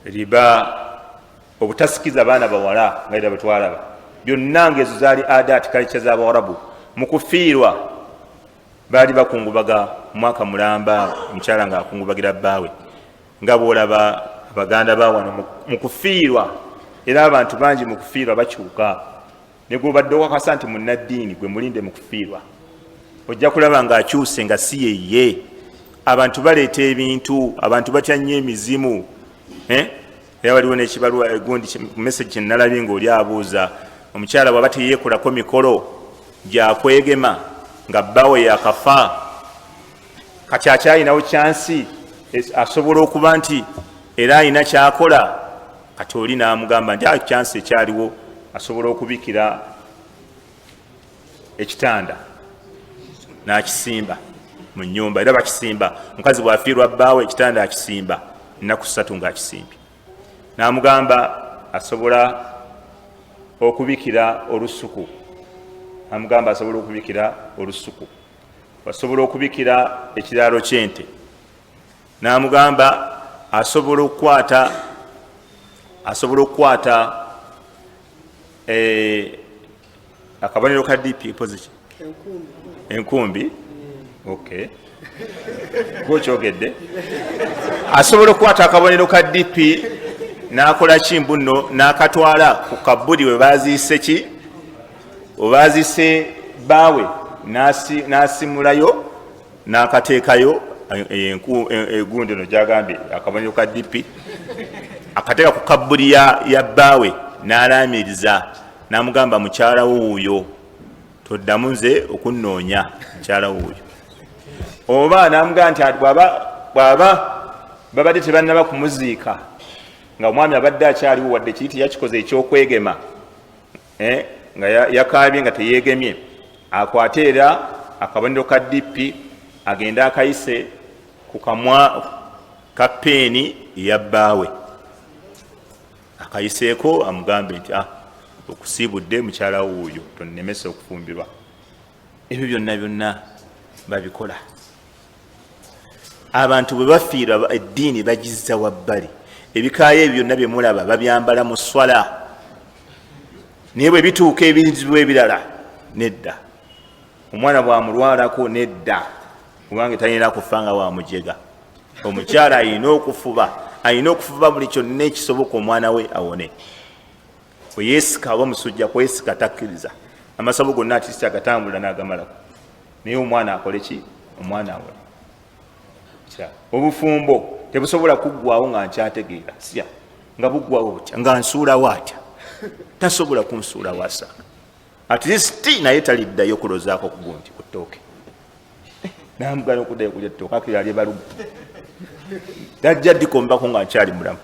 Speaker 1: riba, obutasikiza baana bawala nga era bwe twalaba, byonna ngaezo zaali adat kalca z'Abawarabu. Mu kufiirwa baali bakungubaga mwaka mulamba, omukyala nga akungubagira bbaawe. Nga bwolaba abaganda ba wano mu kufiirwa, era abantu bangi mu kufiirwa bakyuka. Ne gwobadde okakasa nti munnaddiini, gwe mulinde mu kufiirwa, ojja kulaba ng'akyuse nga si yeye. Abantu baleeta ebintu, abantu batya nnyo emizimu. Era waliwo n'ekibaluwa egundi message kyenalabye ng'oli abuuza omukyala bw'aba teyeekolako mikolo gyakwegema nga bbawe yakafa, kati akyalinawo kyansi asobola okuba nti era alina kyakola? Kati oli n'amugamba nti kyansi ekyaliwo, asobola okubikira ekitanda n'akisimba mu nyumba. Era bakisimba, omukazi bw'afiirwa bbaawe ekitanda akisimba ennaku 3 ng'akisimbye. N'amugamba asobola okubikira olusuku, amugamba asobola okubikira olusuku, asobola okubikira ekiraalo ky'ente. N'amugamba asobola okukwata akabonero ka DP position, enkumbi. Okay, gwokyogedde, asobola okukwata akabonero ka DP n'akola ki mbu nno n'akatwala ku kabuli we baziise ki, we baziise baawe, n'asimulayo n'akateekayo egundi eno gyagambye akabonero ka DP, akateeka ku kabuli ya bbaawe, n'alaamiriza n'amugamba, mukyala wo wuuyo, toddamu nze okunnoonya, mukyala wo wuuyo. Oba n'amugamba nti bw'aba babadde tebannaba kumuziika nga omwami abadde akyaliwo, wadde kiri teyakikoze ekyokwegema, nga yakaabye nga teyeegemye, akwate era akabonero ka DP agende akayise ku kamwa ka peeni ya bbaawe, akayiseeko amugambe nti okusiibudde, mukyala wuuyo, tonnemesa okufumbirwa. Ebyo byonna byonna babikola. Abantu bwe bafiirwa eddiini bagizza wabbali. Ebikaayo ebyo byonna bye mulaba babyambala mu swala, naye bwe bituuka ebizibu ebirala nedda. Omwana bwamulwalako nedda, kubanga talina kufa nga wamujega. Omukyala alina okufuba, alina okufuba buli kyonna ekisoboka omwana we awone. Weyeesika oba musujja kwesika, takkiriza amasabo gonna atisiti agatambula n'agamalako, naye omwana akole ki? Omwana awone. Obufumbo tebusobola kuggwawo nga nkyategeera, sya nga buggwawo butya, nga nsuulawo atya? Tasobola kunsuulawo, asanga at least naye taliddayo kulozaako kugundi ku ttooke, namugana okuddayo kulya ettooke, akiri alye balugu, tajja dikombako nga nkyali mulamu.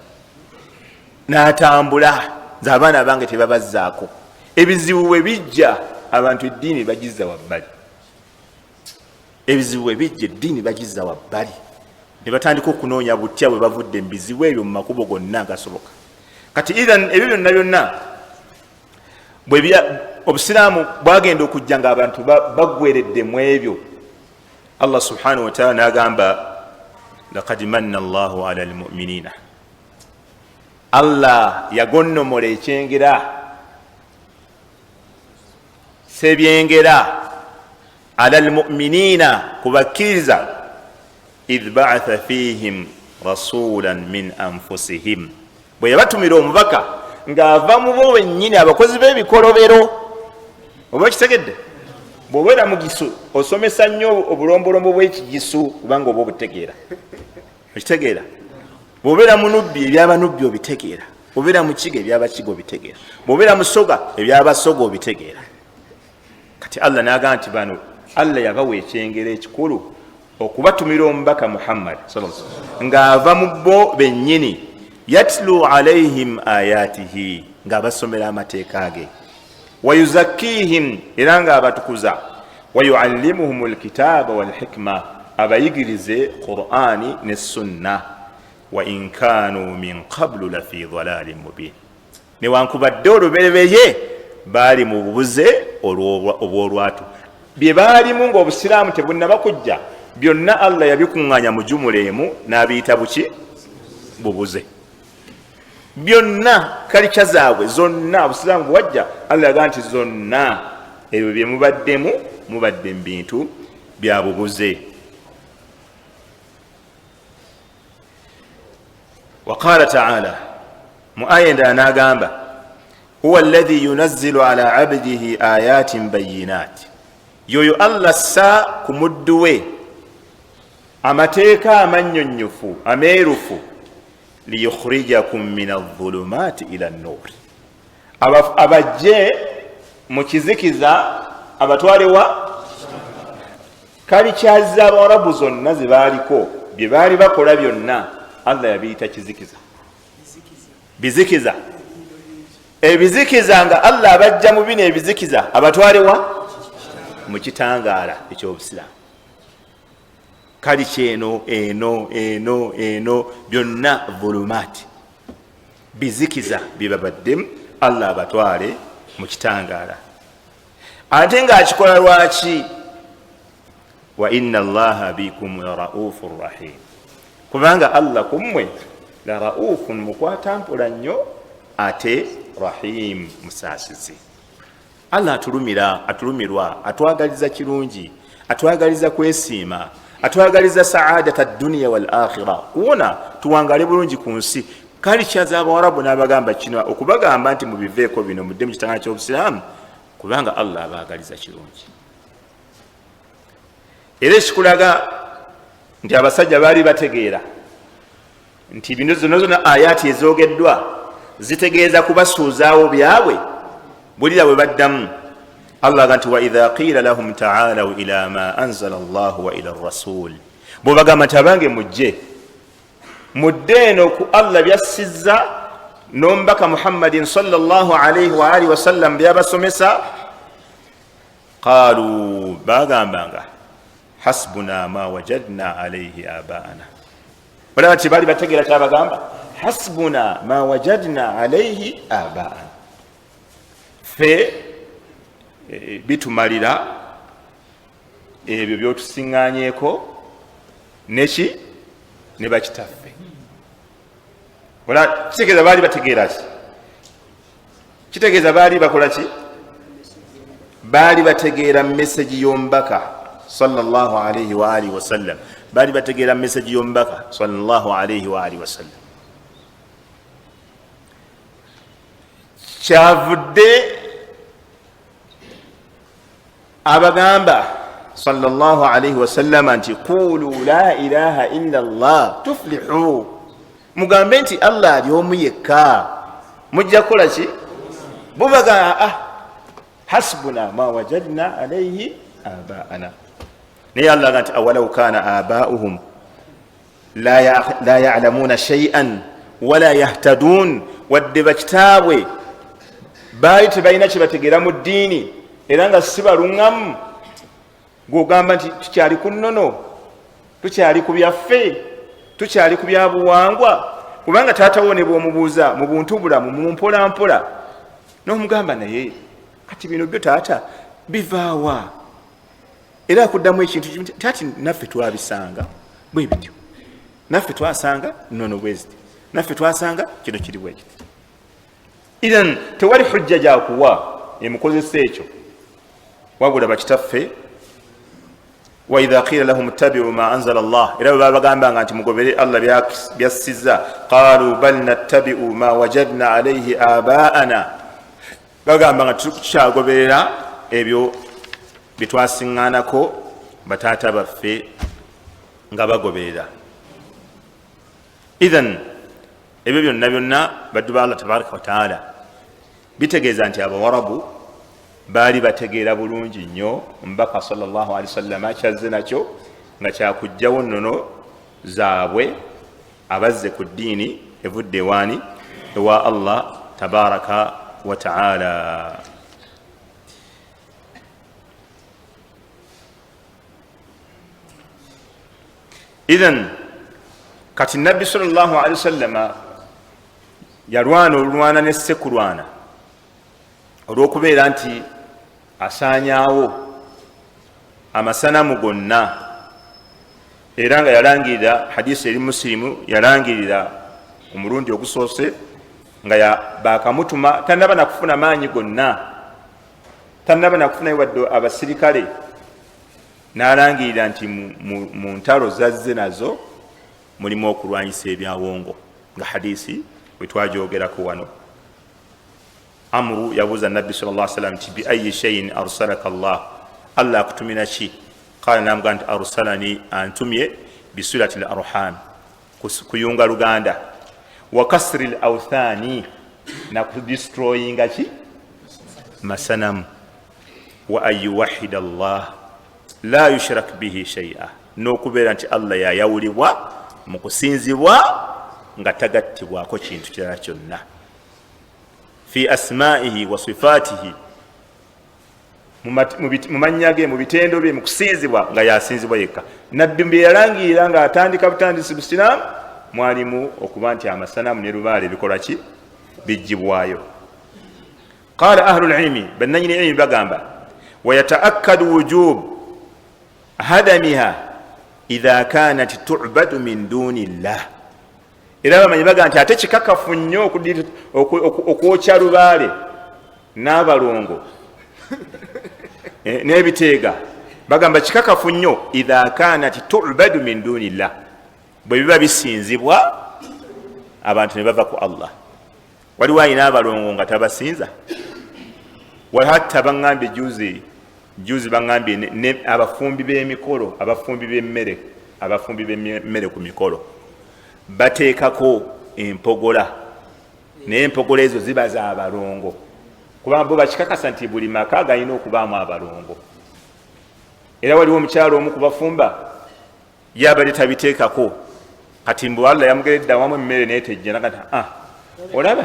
Speaker 1: N'atambula, nze abaana bange tebabazzaako. Ebizibu bwe bijja, abantu eddiini bagizza wabbali. Ebizibu bwe bijja, eddiini bagizza wabbali ne batandika okunoonya butya bwe bavudde mu bizibu ebyo mu makubo gonna agasoboka. Kati ithan ebyo byonna byonna obusiraamu bwagenda okujja nga abantu baggweredde mu ebyo. Allah subhanahu wataala n'agamba, laqad manna Allahu ala almuminina, Allah yagonnomola ekyengera sebyengera, ala almuminina, ku bakkiriza, idh baatha fihim rasulan min anfusihim, bwe yabatumira omubaka ng'ava mu bo bennyini, abakozi b'ebikolobero. Oba kitegedde, bw'obeera mugisu osomesa nnyo obulombolombo bw'ekigisu kubanga oba obutegeera, okitegeera. Bw'obeera munubbi ebyabanubbi obitegeera, bw'obeera mukiga ebyabakiga obitegeera, bw'obeera musoga ebyabasoga obitegeera. Kati Allah n'agamba nti bano Allah yabawa ekyengera ekikulu okubatumira omubaka Muhammad ng'ava mu bo bennyini, yatlu alaihim ayatihi, ng'abasomera amateeka ge, wayuzakkihim, era ng'abatukuza, wayuallimuhum alkitaba walhikma, abayigirize Qur'ani ne sunna, wa in kanu min qablu lafi dalalin mubin, newankubadde olubereberye baali mu bubuze obw'olwatu. Bye baalimu ng'obusiraamu tebunnaba kujja byonna Allah yabikuŋŋaanya mu jumula emu n'abiyita buki? Bubuze. Byonna kalica zaabwe zonna obusiraamu bwewajja Allah yagaa nti zonna ebyo bye mubaddemu, mubadde mu bintu bya bubuze. Waqala taala, mu aya endala n'agamba, huwa alladhi yunazzilu ala abdihi ayatin bayinat, yoyo Allah ssa ku muddu we amateeka amannyonnyofu ameerufu, liyukhrijakum min adh-dhulumati ila an-nur, abajje mu kizikiza abatwalewa. Kalikyaza Abawarabu zonna ze baaliko, bye baali bakola byonna Allah yabiyita kizikiza, bizikiza, ebizikiza, nga Allah abajja mu bino ebizikiza abatwalewa mu kitangaala ekyobusiraamu. Kali kyeno eno eno eno byonna dhulumaati, bizikiza byebabaddemu, Allah abatwale mu kitangaala. Ate ng'akikola lwaki? Wa inna allaha bikum la raufun rahim, kubanga Allah kummwe la raufun, mukwata mpola nnyo, ate rahim, musaasizi. Allah atulumira, atulumirwa, atwagaliza kirungi, atwagaliza kwesiima, atwagaliza saadata duniya wal akhira, kuwona tuwangale bulungi ku nsi. Kali kyaza Abawarabu n'abagamba kino, okubagamba nti mubiveeko bino mudde mu kitanga ky'obusiraamu, kubanga Allah abaagaliza kirungi. Era ekikulaga nti abasajja baali bategeera nti bino zonna zonna ayaati ezoogeddwa zitegeeza kubasuuzaawo byabwe, bulira bwe baddamu Allah aga nti wa idha qila lahum taalau ila ma anzala llahu wa ila rasul, bwebagamba nti abange mujje mudde eno ku Allah byassizza n'omubaka Muhammadin sallallahu alaihi wa alihi wasallam byabasomesa, qalu, bagambanga hasbuna ma wajadna alaihi abaana. Olaba nti baali bategeera kyabagamba, hasbuna ma wajadna alaihi abaana, ffe bitumalira ebyo byotusiŋŋanyeeko neki ne bakitaffe. Ola kitegeeza baali bategeera ki? Kitegeeza baali bakola ki? Baali bategeera mesagi y'omubaka sallallahu alaihi wa alihi wasallam, baali bategeera mesagi y'omubaka sallallahu alaihi wa alihi wasallam. Kyavudde abagamba sallallahu alaihi wasallama nti qulu la ilaha illa llah tuflihu, mugambe nti Allah ali omu yekka, mujja kukola ki? Bubaga ah, hasbuna ma wajadna alaihi abaana. Naye Allah aga nti awalau kana abauhum la yalamuna shaian wala yahtadun, wadde bakitaabwe baali tebalina kyebategeera mu ddiini era nga si baluŋŋamu, gwogamba nti tukyali ku nnono, tukyali ku byaffe, tukyali ku byabuwangwa. Kubanga taatawo ne bwomubuuza mu buntu bulamu mu mpolampola n'omugamba naye kati bino byo taata bivaawa, era akuddamu ekintu tati naffe twabisanga bwe bityo, naffe twasanga nnono bwe ziti, naffe twasanga kino kiri bwe kiti. Ithan tewali hujja gyakuwa emukozesa ekyo, wabula bakitaffe. Wa idha qila lahum ittabiu ma anzala llah, era bwe babagambanga nti mugobere Allah byassizza, qalu bal nattabiu ma wajadna alaihi abaana, bagamba nga tukyagoberera ebyo byetwasiŋŋanako bataata baffe nga bagoberera. Ithan ebyo byonna byonna, baddu ba Allah tabaraka wataala, bitegeeza nti Abawarabu baali bategeera bulungi nnyo omubaka sallallahu alaihi wasallama kyazze nakyo, nga kyakugjawo nnono zaabwe abazze ku ddiini evudde ewaani, ewa Allah tabaraka wa taala. Ithan kati Nabbi sallallahu alaihi wasallama yalwana olulwana ne sekulwana olw'okubeera nti asaanyaawo amasanamu gonna, era nga yalangirira hadisi eri Musilimu, yalangirira omulundi ogusoose nga bakamutuma, tanaba nakufuna maanyi gonna, tanaba nakufunayo wadde abasirikale, n'alangirira nti mu ntalo zazze nazo mulimu okulwanyisa ebyawongo. Nga hadisi bwetwajogerako wano, Amuru yabuuza Nabbi sal llah salam nti biayi shaiin arsalaka llah, Allah akutumira ki? Qala, namugaa nti arsalani, antumye bisulati l arham, kuyunga luganda, wa kasri l authani, nakudestroyinga ki masanamu, wa an yuwahida llah la yushrak bihi shaia, n'okubeera nti Allah yayawulibwa mu kusinzibwa nga tagattibwako kintu kirala kyonna, fi asmaihi wa sifatihi, mu mannya ge, mu bitendo bye, mu kusinzibwa nga yasinzibwa yekka. Nabbi bye yalangirira nga atandika butandisi busiraamu mwalimu okuba nti amasanamu ne lubaale bikola ki? Bijjibwayo. Qala ahlu lilmi, bannanyini ilimi bagamba, wayataakkadu wujub hadamiha idha kanat tubadu min duni llah. Era bamanyi baga nti ate kikakafu nnyo okwokya lubaale n'abalongo n'ebiteega. Bagamba kikakafu nnyo idha kanat tubadu min duni llah, bwe biba bisinzibwa abantu ne bava ku Allah. Waliwo alina abalongo nga tabasinza. Hatta baŋambye juzi juzi, baŋambye abafumbi b'emikolo, abafumbi b'emmere, abafumbi b'emmere ku mikolo bateekako empogola, naye empogola ezo ziba za balongo, kubanga bo bakikakasa nti buli maka galina okubaamu abalongo. Era waliwo omukyalo omu kubafumba yabadde tabiteekako, kati mbu Allah yamugeredde awamu emmere netejja nagati, ah, olaba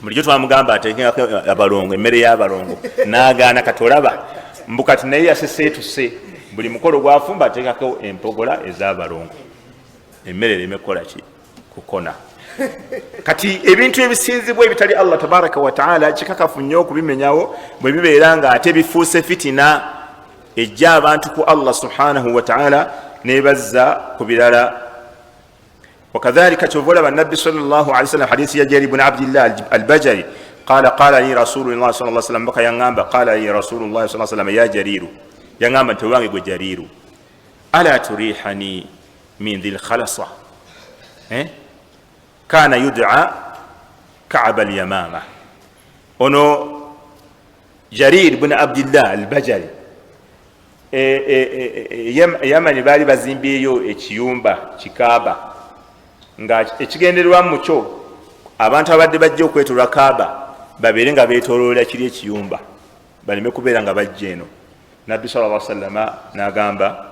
Speaker 1: bulijjo twamugamba ateekako abalongo, emmere y'abalongo n'agaana, kati olaba mbu kati naye yaseseetuse, buli mukolo gwafumba ateekako empogola ez'abalongo, emmere ereme kukola ki? Kukona. Kati ebintu ebisinzibwa ebitali Allah tabaraka wataala kikakafu nnyo okubimenyawo bwe bibeera nga ate bifuuse fitina ejja abantu ku Allah subhanahu wataala nebazza ku birala. Wakadhalika kyova olaba Nabbi sallam, hadisi ya Jari bni Abdillah Albajali, qala qala li rasulullah sa sallam, baka yaŋamba, qala li rasulullah sa sallam, ya Jariru, yaŋamba nti owange gwe Jariru, ala turihani min dhi lkhalasa, eh? Kana yudaa Kaaba Alyamama. Ono Jarir bni Abdillah Albajali, Yamani baali bazimbyeyo ekiyumba kikaaba, nga ekigendererwamu mukyo abantu abadde bajja okwetolwa Kaaba babeere nga betololera kiri ekiyumba, baleme kubeera nga bajja eno. Nabbi sal lla sallama nagamba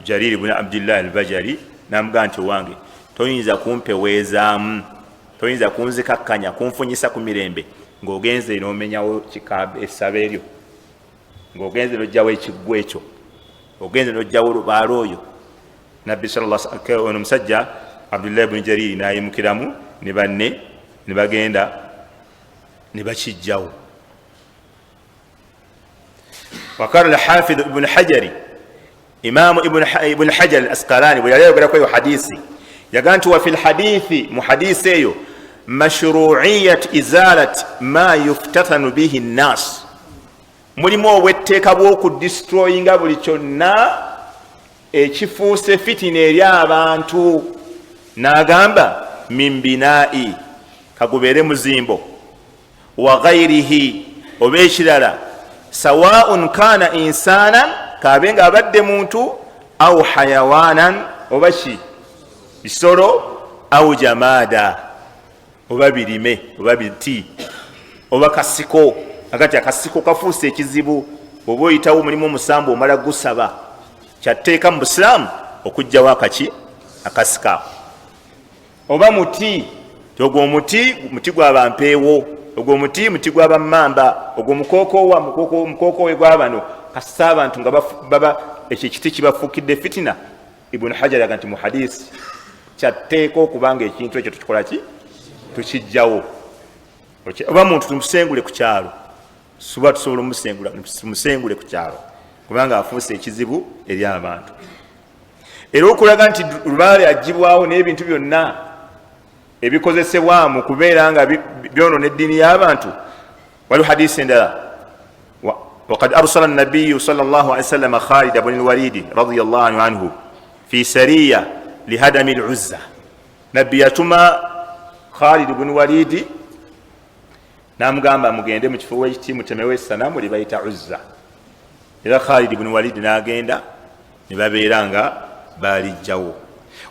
Speaker 1: Jariri bni Abdillah Albajali, namugamba nti owange toyinza kumpeweezaamu, toyinza kunzikakkanya, kunfunyisa ku mirembe ng'ogenze n'omenyawo essaba eryo, ng'ogenze n'ojjawo ekiggwa ekyo, ogenze n'ojjawo olubaala oyo. Nabbi ono omusajja Abdullahi bni Jariri nayimukiramu ne banne ne bagenda ne bakijjawo. Wakala Alhafidhu Ibnu Hajari, Imamu Ibnu Hajar al Asqalani bwe yali ayogerako eyo hadisi yagaa nti wafi lhadithi, mu hadisi eyo mashruiyat izalat ma yuftatanu bihi nnas, mulimu obwetteeka bw'okudestroyinga buli kyonna ekifuuse fitina eri abantu. N'agamba min binai, kagubeere muzimbo, wa ghairihi, oba ekirala, sawaun kana insanan, kabe nga abadde muntu, au hayawanan, oba ki bisolo, au jamada, oba birime, oba biti, oba kasiko. Agati akasiko kafuuse ekizibu, oba oyitawo mulimu omusambu omala gusaba, kyatteeka mu busiraamu okugjawo akaki akasiko ako, oba muti, ogwo omuti muti gwabampeewo, ogwo omuti muti gwabamamba, ogwo mukokowa mukokowe gwabano. Kasita abantu nga baba ekyo ekiti kibafuukidde fitina. Ibunu Hajar yaga nti mu hadisi kyatteeka okubanga ekintu ekyo tukikola ki? Tukijjawo. Oba muntu tumusengule ku kyalo, suba tusobola omusengula, tumusengule ku kyalo kubanga afuuse ekizibu eri abantu. Era okulaga nti lubaale agibwawo n'ebintu byonna ebikozesebwa mu kubeera nga byonona eddiini y'abantu, waliwo hadisi endala, wakad arsala nabiyu sal llah alihi wasallama Khalida bni Lwalidi radiallahu anhu fi sariya lihadami Luzza. Nabbi yatuma Khalid bunu Walidi namugamba, mugende mu kifo wekiti mutemewo esanamu lyebayita Uzza. Era Khalid bunu Walidi n'agenda ne babeera nga balijjawo.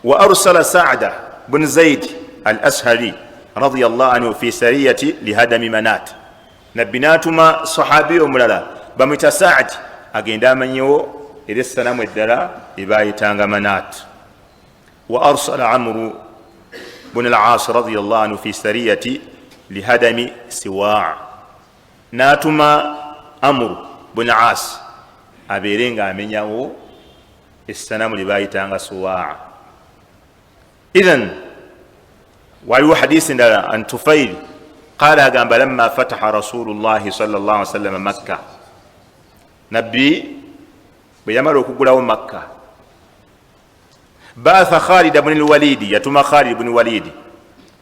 Speaker 1: Wa arsala Saada bun Zaid al Ashari radiallahu anhu fi sariyati lihadami Manat. Nabbi n'atuma sahabi omulala bamwita Saadi agende amanyewo era essanamu eddala lyebayitanga Manat. Wa arsala Amru bun al As radiallahu anhu fi sariyati lihadami Siwaa. N'atuma Amru bun As abeere nga amenyawo essanamu lyebayitanga Suwaa. Ithan waliwo hadisi endala an Tufaili qala, agamba, lamma fataha Rasulullahi sal llah salama Makka, Nabbi bwe yamala okugulawo Makka, baatha Khalida buni Lwalidi, yatuma Khalid buni Walidi,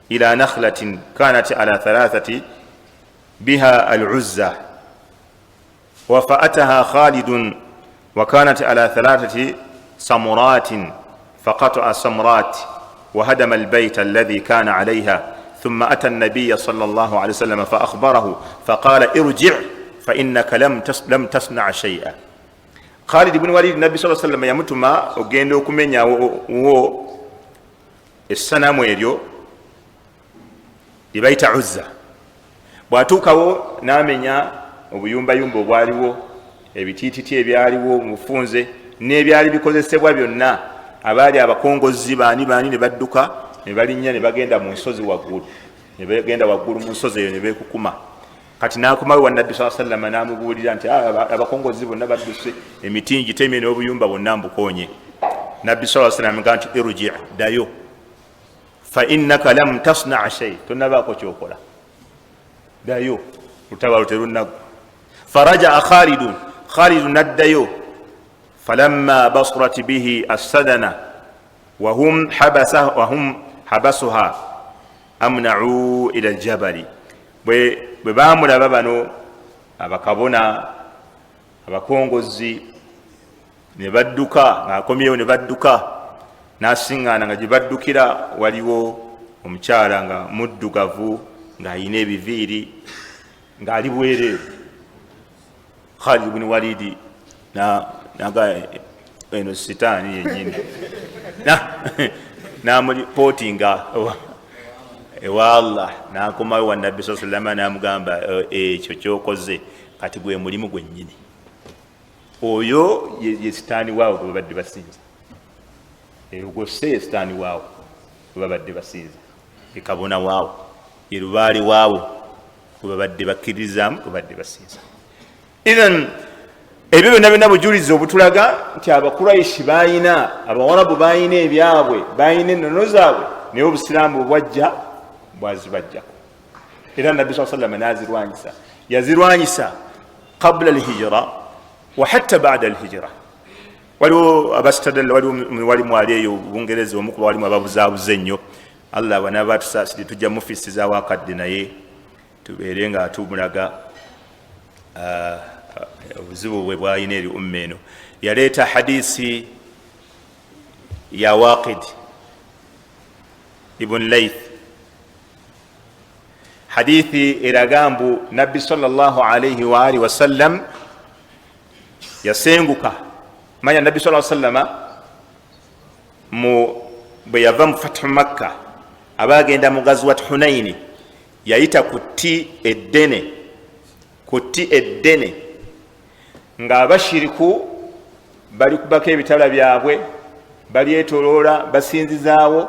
Speaker 1: ila nakhlatin kanat ala thalathati biha aluzza, wafaataha Khalidun wakanat ala thalathati samuratin, faqataa samrat وهدم البيت الذي كان عليها، ثم أتى النبي صلى الله عليه وسلم فأخبره فقال: ارجع فإنك لم تصنع شيئا. Khalid bun Walid, Nabbi sa sallam yamutuma ogenda okumenyawo essanamu eryo lyebayita Uzza. Bw'atuukawo n'amenya obuyumbayumba obwaliwo, ebitiititi ebyaliwo mufunze n'ebyali bikozesebwa byonna. Abaali abakongozi baani baani ne badduka ne balinnya ne bagenda mu nsozi waggulu, ne bagenda waggulu mu nsozi eyo ne beekukuma. Kati n'akomawo wa Nabbi saa sallama n'amubuulira nti, "Ah, abakongozi bonna badduse, emiti ngitemye n'obuyumba bwonna mbukoonye." Nabbi saa sallam ga nti, irji, ddayo, fa innaka lam tasnaa shay, tonabaako kyokola, ddayo, lutabalo terunaggwa. Farajaa Khalidun, Khalidu naddayo. Falamma basurat bihi assadana wahum habasuha amnau ila ljabali, bwe bamulaba bano abakabona abakongozi ne badduka, ngaakomyewo ne badduka, nasiŋŋaana nga gye baddukira waliwo omukyala nga muddugavu ng'ayina ebiviiri ng'ali bwereere. Khalid buni Walidi naga eno sitaani yenyini, namulipootinga ewa Allah. Nakomawo wa Nabbi saa salama namugamba, ekyo kyokoze kati gwe mulimu gwennyini, oyo ye sitaani waawe gwe babadde basinza. Ogwo se ye sitaani waawe gwe babadde basinza, ye kabona waawe, ye lubaale waawe gwe babadde bakkiririzaamu, gwe babadde basinza. Ithan ebyo byonna byonna bujulizi obutulaga nti Abakuraishi bayina, Abawarabu bayina ebyabwe, bayina ennono zaabwe, naye Obusiraamu bwajja bwazibajjako. Era Nabbi saa salama nazirwanyisa, yazirwanyisa qabula alhijira wa hatta bada alhijira. Waliwo abastadalla, waliwo walimu ali eyo Bungereza, omukuba walimu ababuzaabuza ennyo. Allah bwanaba tusaasire tujja mufisizaawo akadde, naye tubeere nga tumulaga obuzibu bwe bwalina eri umma eno. Yaleeta hadisi ya Waqid ibn Laith, hadithi eraga mbu Nabbi salllah alaihi waalihi wasallam yasenguka. Manya Nabbi sa sallama bwe yava mu Fathu Makka aba agenda mu Gazwat Hunaini, yayita ku tti eddene, ku tti eddene ng'abashiriku bali kubako ebitala byabwe, balyetoloola, basinzizaawo.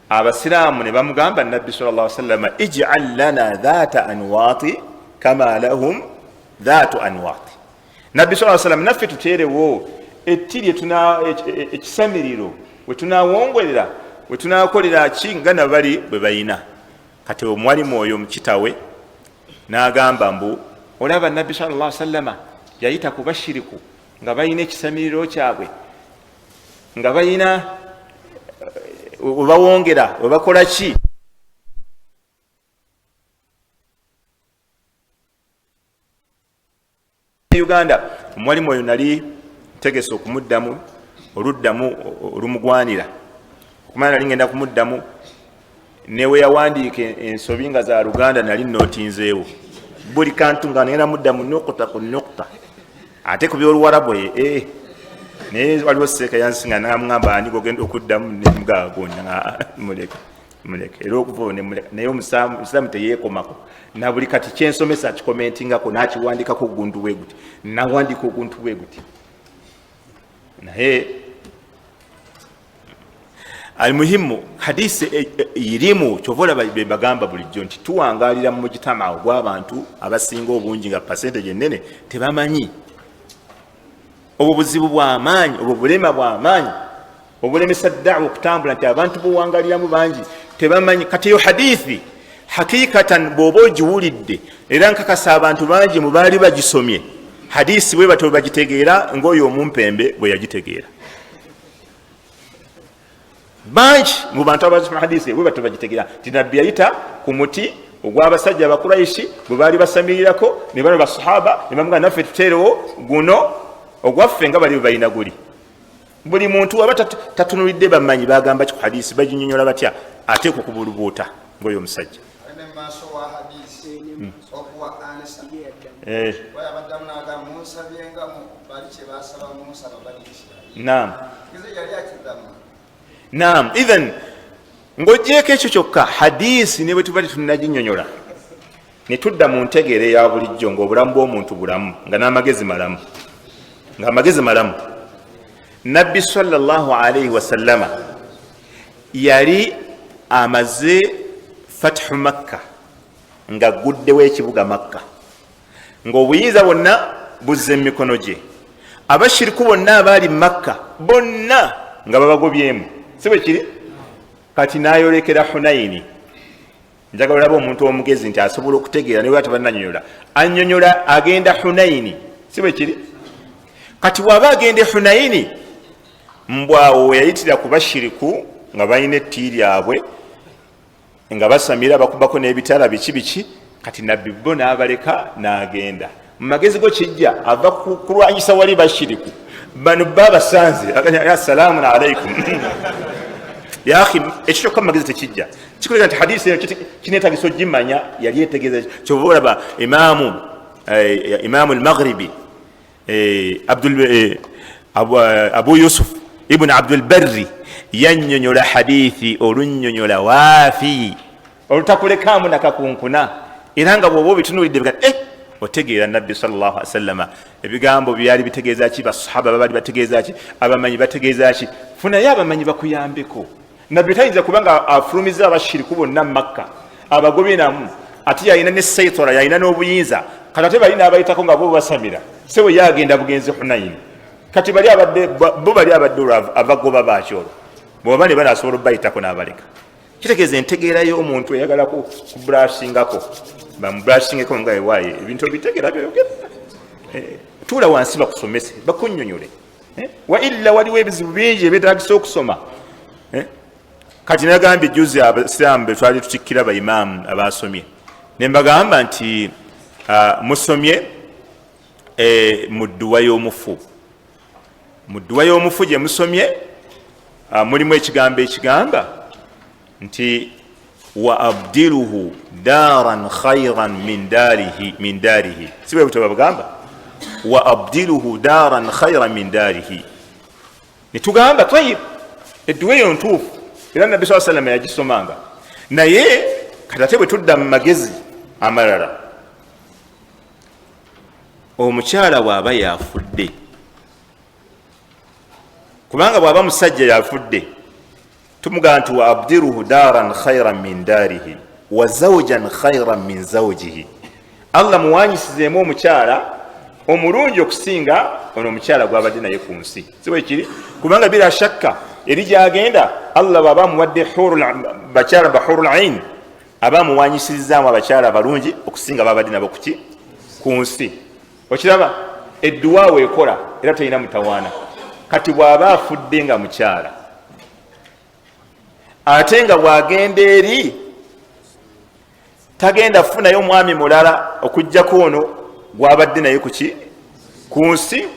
Speaker 1: Abasiraamu ne bamugamba Nabbi sal llah sallama, ijal lana dhata anwaati kama lahum dhatu anwaati. Nabbi sa sallam, naffe tuteerewo etti ekisamiriro wetunawongwerera, wetunakolera ki nga nabali bwe bayina. Kati omuwalimu oyo mukitawe n'agamba mbu olaba Nabbi sal llah sallama yayita ku bashiriku nga balina ekisamiriro kyabwe, nga balina webawongera, webakola ki. Uganda omuwalimu oyo nali ntegese okumuddamu oluddamu olumugwanira. Okumanya nali ngenda kumuddamu, newe yawandiika ensobi nga za Luganda, nali notinzeewo buli kantu nga ngenda muddamu nukuta ku nukuta, ate ku byoluwarabu. Eh, naye waliwo seeka yansinga, namugamba, "Ani gogenda okuddamu?" Nemugagonda, "Muleke, muleke." Era okuva olwo nemuleka. Naye omusiraamu teyeekomako na buli kati kyensomesa akikomentingako, nakiwandikako oguntu bwe guti, nawandika oguntu bwe guti. Naye almuhimu, hadisi irimu. Kyova olaba bebagamba bulijjo nti tuwangalira mu mujtama ogw'abantu abasinga obungi nga percentage enene tebamanyi. Obwo buzibu bwamaanyi, obwo bulema bwamaanyi obulemesa ddawa okutambula, nti abantu buwangaliramu bangi tebamanyi. Kati eyo hadithi hakikatan bw'oba ogiwulidde, era nkakasa abantu bangi mu baali bagisomye hadisi bwe batyo bagitegeera ng'oyo omumpembe bwe yagitegeera. Bangi mu bantu abasoma hadisi bwe batyo bagitegeera nti Nabbi yayita ku muti ogw'abasajja Abakuraishi bwe baali basamirirako, ne bano basahaba ne bamugaa, "Naffe tuteerewo guno ogwaffe nga bali bwe balina guli." Buli muntu aba tatunulidde bamanyi bagamba ki ku hadisi, baginyonyola batya, ateekwa okubulubuuta ngaoyo omusajja.
Speaker 2: Ne maaso wa hadisi okuwa ansa. Wayabaddamu n'agamba, "Munsabyenga bali kye basaba Musa babali Isirairi." Kize yali akiddamu.
Speaker 1: Naam, ithan ng'ogyeko ekyo kyokka, hadisi ne bwe tuba tetunnaginyonyola ne tudda mu ntegeera eya bulijjo, ng'obulamu bw'omuntu bulamu, nga n'amagezi malamu, ng'amagezi malamu, Nabbi sallallahu alaihi wasallama yali amaze fathu Makka, ng'agguddewo ekibuga Makka, ng'obuyinza bwonna buzze mu mikono gye, abashiriku bonna abaali mu Makka bonna nga babagobyemu, si bwe kiri? Kati n'ayolekera Hunayini. Njagala olaba omuntu omugezi nti asobola okutegeera naye tebananyonyola, annyonyola agenda Hunayini, si bwe kiri? Kati bw'aba agenda e Hunayini, mbwawo weyayitira ku bashiriku nga balina etti lyabwe nga basamira, bakubako n'ebitala, biki biki. Kati Nabbi bo n'abaleka n'agenda. Mu magezi go kijja ava kulwanyisa wali bashiriku bano babasanze, "Assalamu alaikum yaakhi." Ekyo kyokka mu magezi tekijja kikoleka nti hadisi eno kinetagisa ogimanya yali etegeeza. Kyova olaba Imamu Almaghribi, Abu Yusuf Ibn Abdulbarri yannyonyola hadithi olunnyonyola waafi olutakulekaamu nakakunkuna, era nga bw'oba obitunulidde otegeera Nabbi sallallahu alaihi wasallama ebigambo byali bitegeeza ki, basahaba babali bategeeza ki, abamanyi bategeeza ki. Funayo abamanyi bakuyambeko. Nabbi tayinza kuba nga afulumiza abashiriku bonna mu Makka, abagobye namu, ate yalina ne saitora, yalina n'obuyinza. Kati ate bali n'abayitako nga bo basamira, sebo yagenda bugenzi Hunayini. Kati bali abadde bo bali abadde olwo abagoba bakyolwo bwaba ne banasobola obayitako n'abaleka. Kitegeeza entegeera y'omuntu eyagala kubrashingako, bamubrashingeko nga ewaaye ebintu obitegeera byogera. Tuula wansi bakusomese, bakunnyonyole. Wa illa waliwo ebizibu bingi ebyetagisa okusoma. Kati nagambye juzi abasiraamu be twali tutikkira baimaamu abasomye, ne mbagamba nti musomye mu dduwa y'omufu. Mu dduwa y'omufu gye musomye, mulimu ekigambo ekigamba nti "wa abdiluhu daran khairan min darihi", min darihi, si bwe butyo babugamba? "Wa abdiluhu daran khairan min darihi." Netugamba, tayib, edduwa eyo ntuufu, era Nabbi saa salama yagisomanga. Naye kati ate bwe tudda mu magezi amalala, omukyala bw'aba yafudde, kubanga bw'aba musajja yafudde, tumugamba nti "wa abdiruhu daran khairan min darihi wa zawjan khairan min zawjihi", Allah muwanyisizeemu omukyala omulungi okusinga ono omukyala gwabadde naye ku nsi, si bwe kiri? Kubanga bila shakka eri gyagenda, Allah bwaba amuwadde bakyala ba hurul ain, aba amuwanyisirizaamu abakyala abalungi okusinga babadde nabo kuki? Ku nsi. Okiraba, edduwa weekola era terina mutawaana. Kati bw'aba afudde nga mukyala, ate nga bw'agenda eri tagenda kufunayo omwami mulala okugjako ono gwabadde naye kuki? Ku nsi,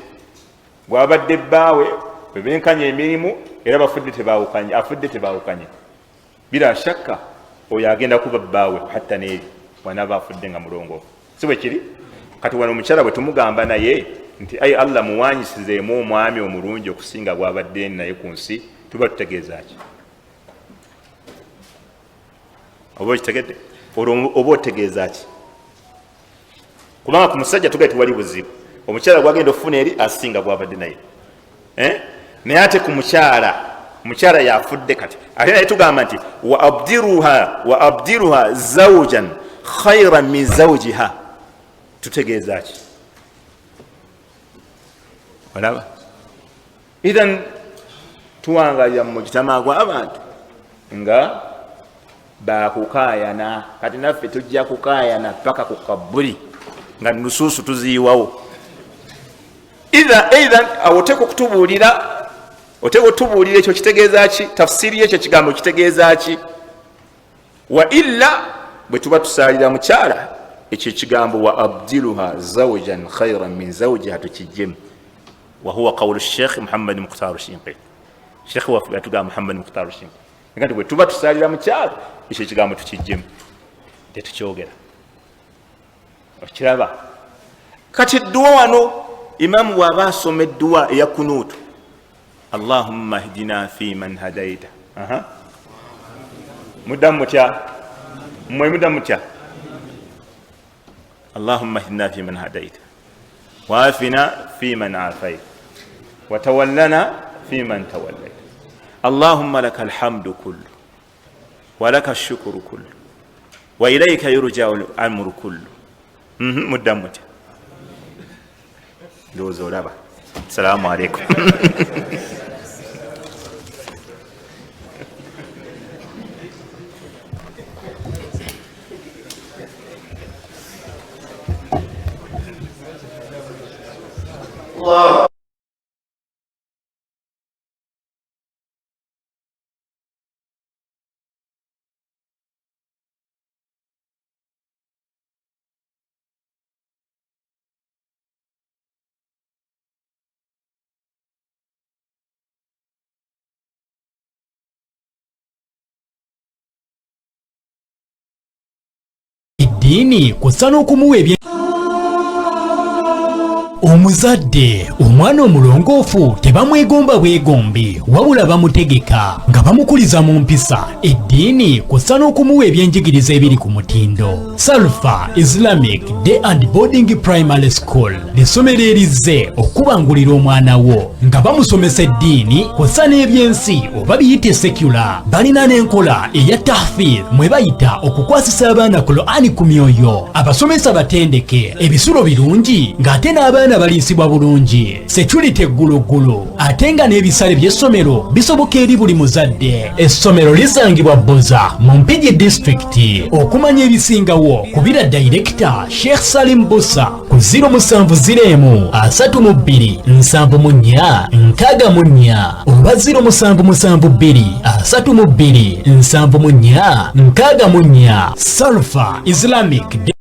Speaker 1: gwabadde bbaawe. Bwe benkanya emirimu era bafudde tebawukanye, afudde tebawukanye, bila shakka oyo agenda kuba bbaawe hatta neeri wanaaba afudde nga mulongoofu. Si bwe kiri? Kati wano omukyala bwe tumugamba naye nti ai Allah muwanyisizeemu omwami omulungi okusinga bwabadde naye ku nsi, tuba tutegeeza ki? Oba okitegedde? Olwo oba otegeeza ki? Kubanga ku musajja tugaye tewali buzibu, omukyala gwagenda okufuna eri asinga gwabadde naye, eh? Naye ate ku mukyala, omukyala yafudde kati ate naye tugamba nti wa abdiruha zawjan khairan min zawjiha, tutegeeza ki? Olaba, idhan tuwangalira mu mujtama gw'abantu nga bakukaayana. Kati naffe tujja kukaayana paka ku kabuli nga nusuusu tuziyiwawo. Either awo oteeka okutubuulira, oteeka otubuulira ekyo kitegeeza ki, tafsiri yekyo ekigambo kitegeeza ki. Wa illa bwe tuba tusaalira mukyala, ekyo ekigambo wa abdiluha zawjan khairan min zawjiha tukijjemu. Wahuwa qawlu Sheikh Muhammad Mukhtar Shinqiti. Sheikh waffe yatugamba Muhammad Mukhtar Shinqiti nti bwe tuba tusaalira mukyala ekyo ekigambo tukijjemu, tetukyogera. Okiraba? Kati edduwa wano imamu bw'aba asoma edduwa eya kunuutu, Allahumma hdina fi man hadaita, muddamu mutya? Mmwe muddamu mutya? Allahumma hdina fi man hadaita waafina fi man afaita watawallana fi man tawallaita Allahumma laka alhamdu kullu walaka shukuru kullu wa ilaika yurjau amru kullu. Muddamu mutya? Ndowooza olaba. Assalamu alaikum.
Speaker 2: Allah.
Speaker 3: Eddiini kw'ossa n'okumuwa ebye omuzadde omwana omulongoofu tebamwegomba bwegombi, wabula bamutegeka nga bamukuliza mu mpisa, eddiini kw'ossa n'okumuwa ebyenjigiriza ebiri ku mutindo. Salfa Islamic Day and Boarding Primary School ly'essomero erizze okubangulira omwana wo nga bamusomesa eddiini kw'ossa n'ebyensi oba biyite secular. Balina n'enkola eya tahfidh mwe bayita okukwasisa abaana Qur'ani ku myoyo. Abasomesa batendeke, ebisulo birungi ng'ate n'abaana baliisibwa bulungi, security egguluggulu, ate nga n'ebisale by'essomero bisoboka eri buli muzadde. Essomero lisangibwa Bboza mu Mpigi disitulikiti. Okumanya ebisingawo kubira dayirekita Sheikh Salim Busa ku 070 32 74 64 oba 0772 32 74 64. Salfa Islamic.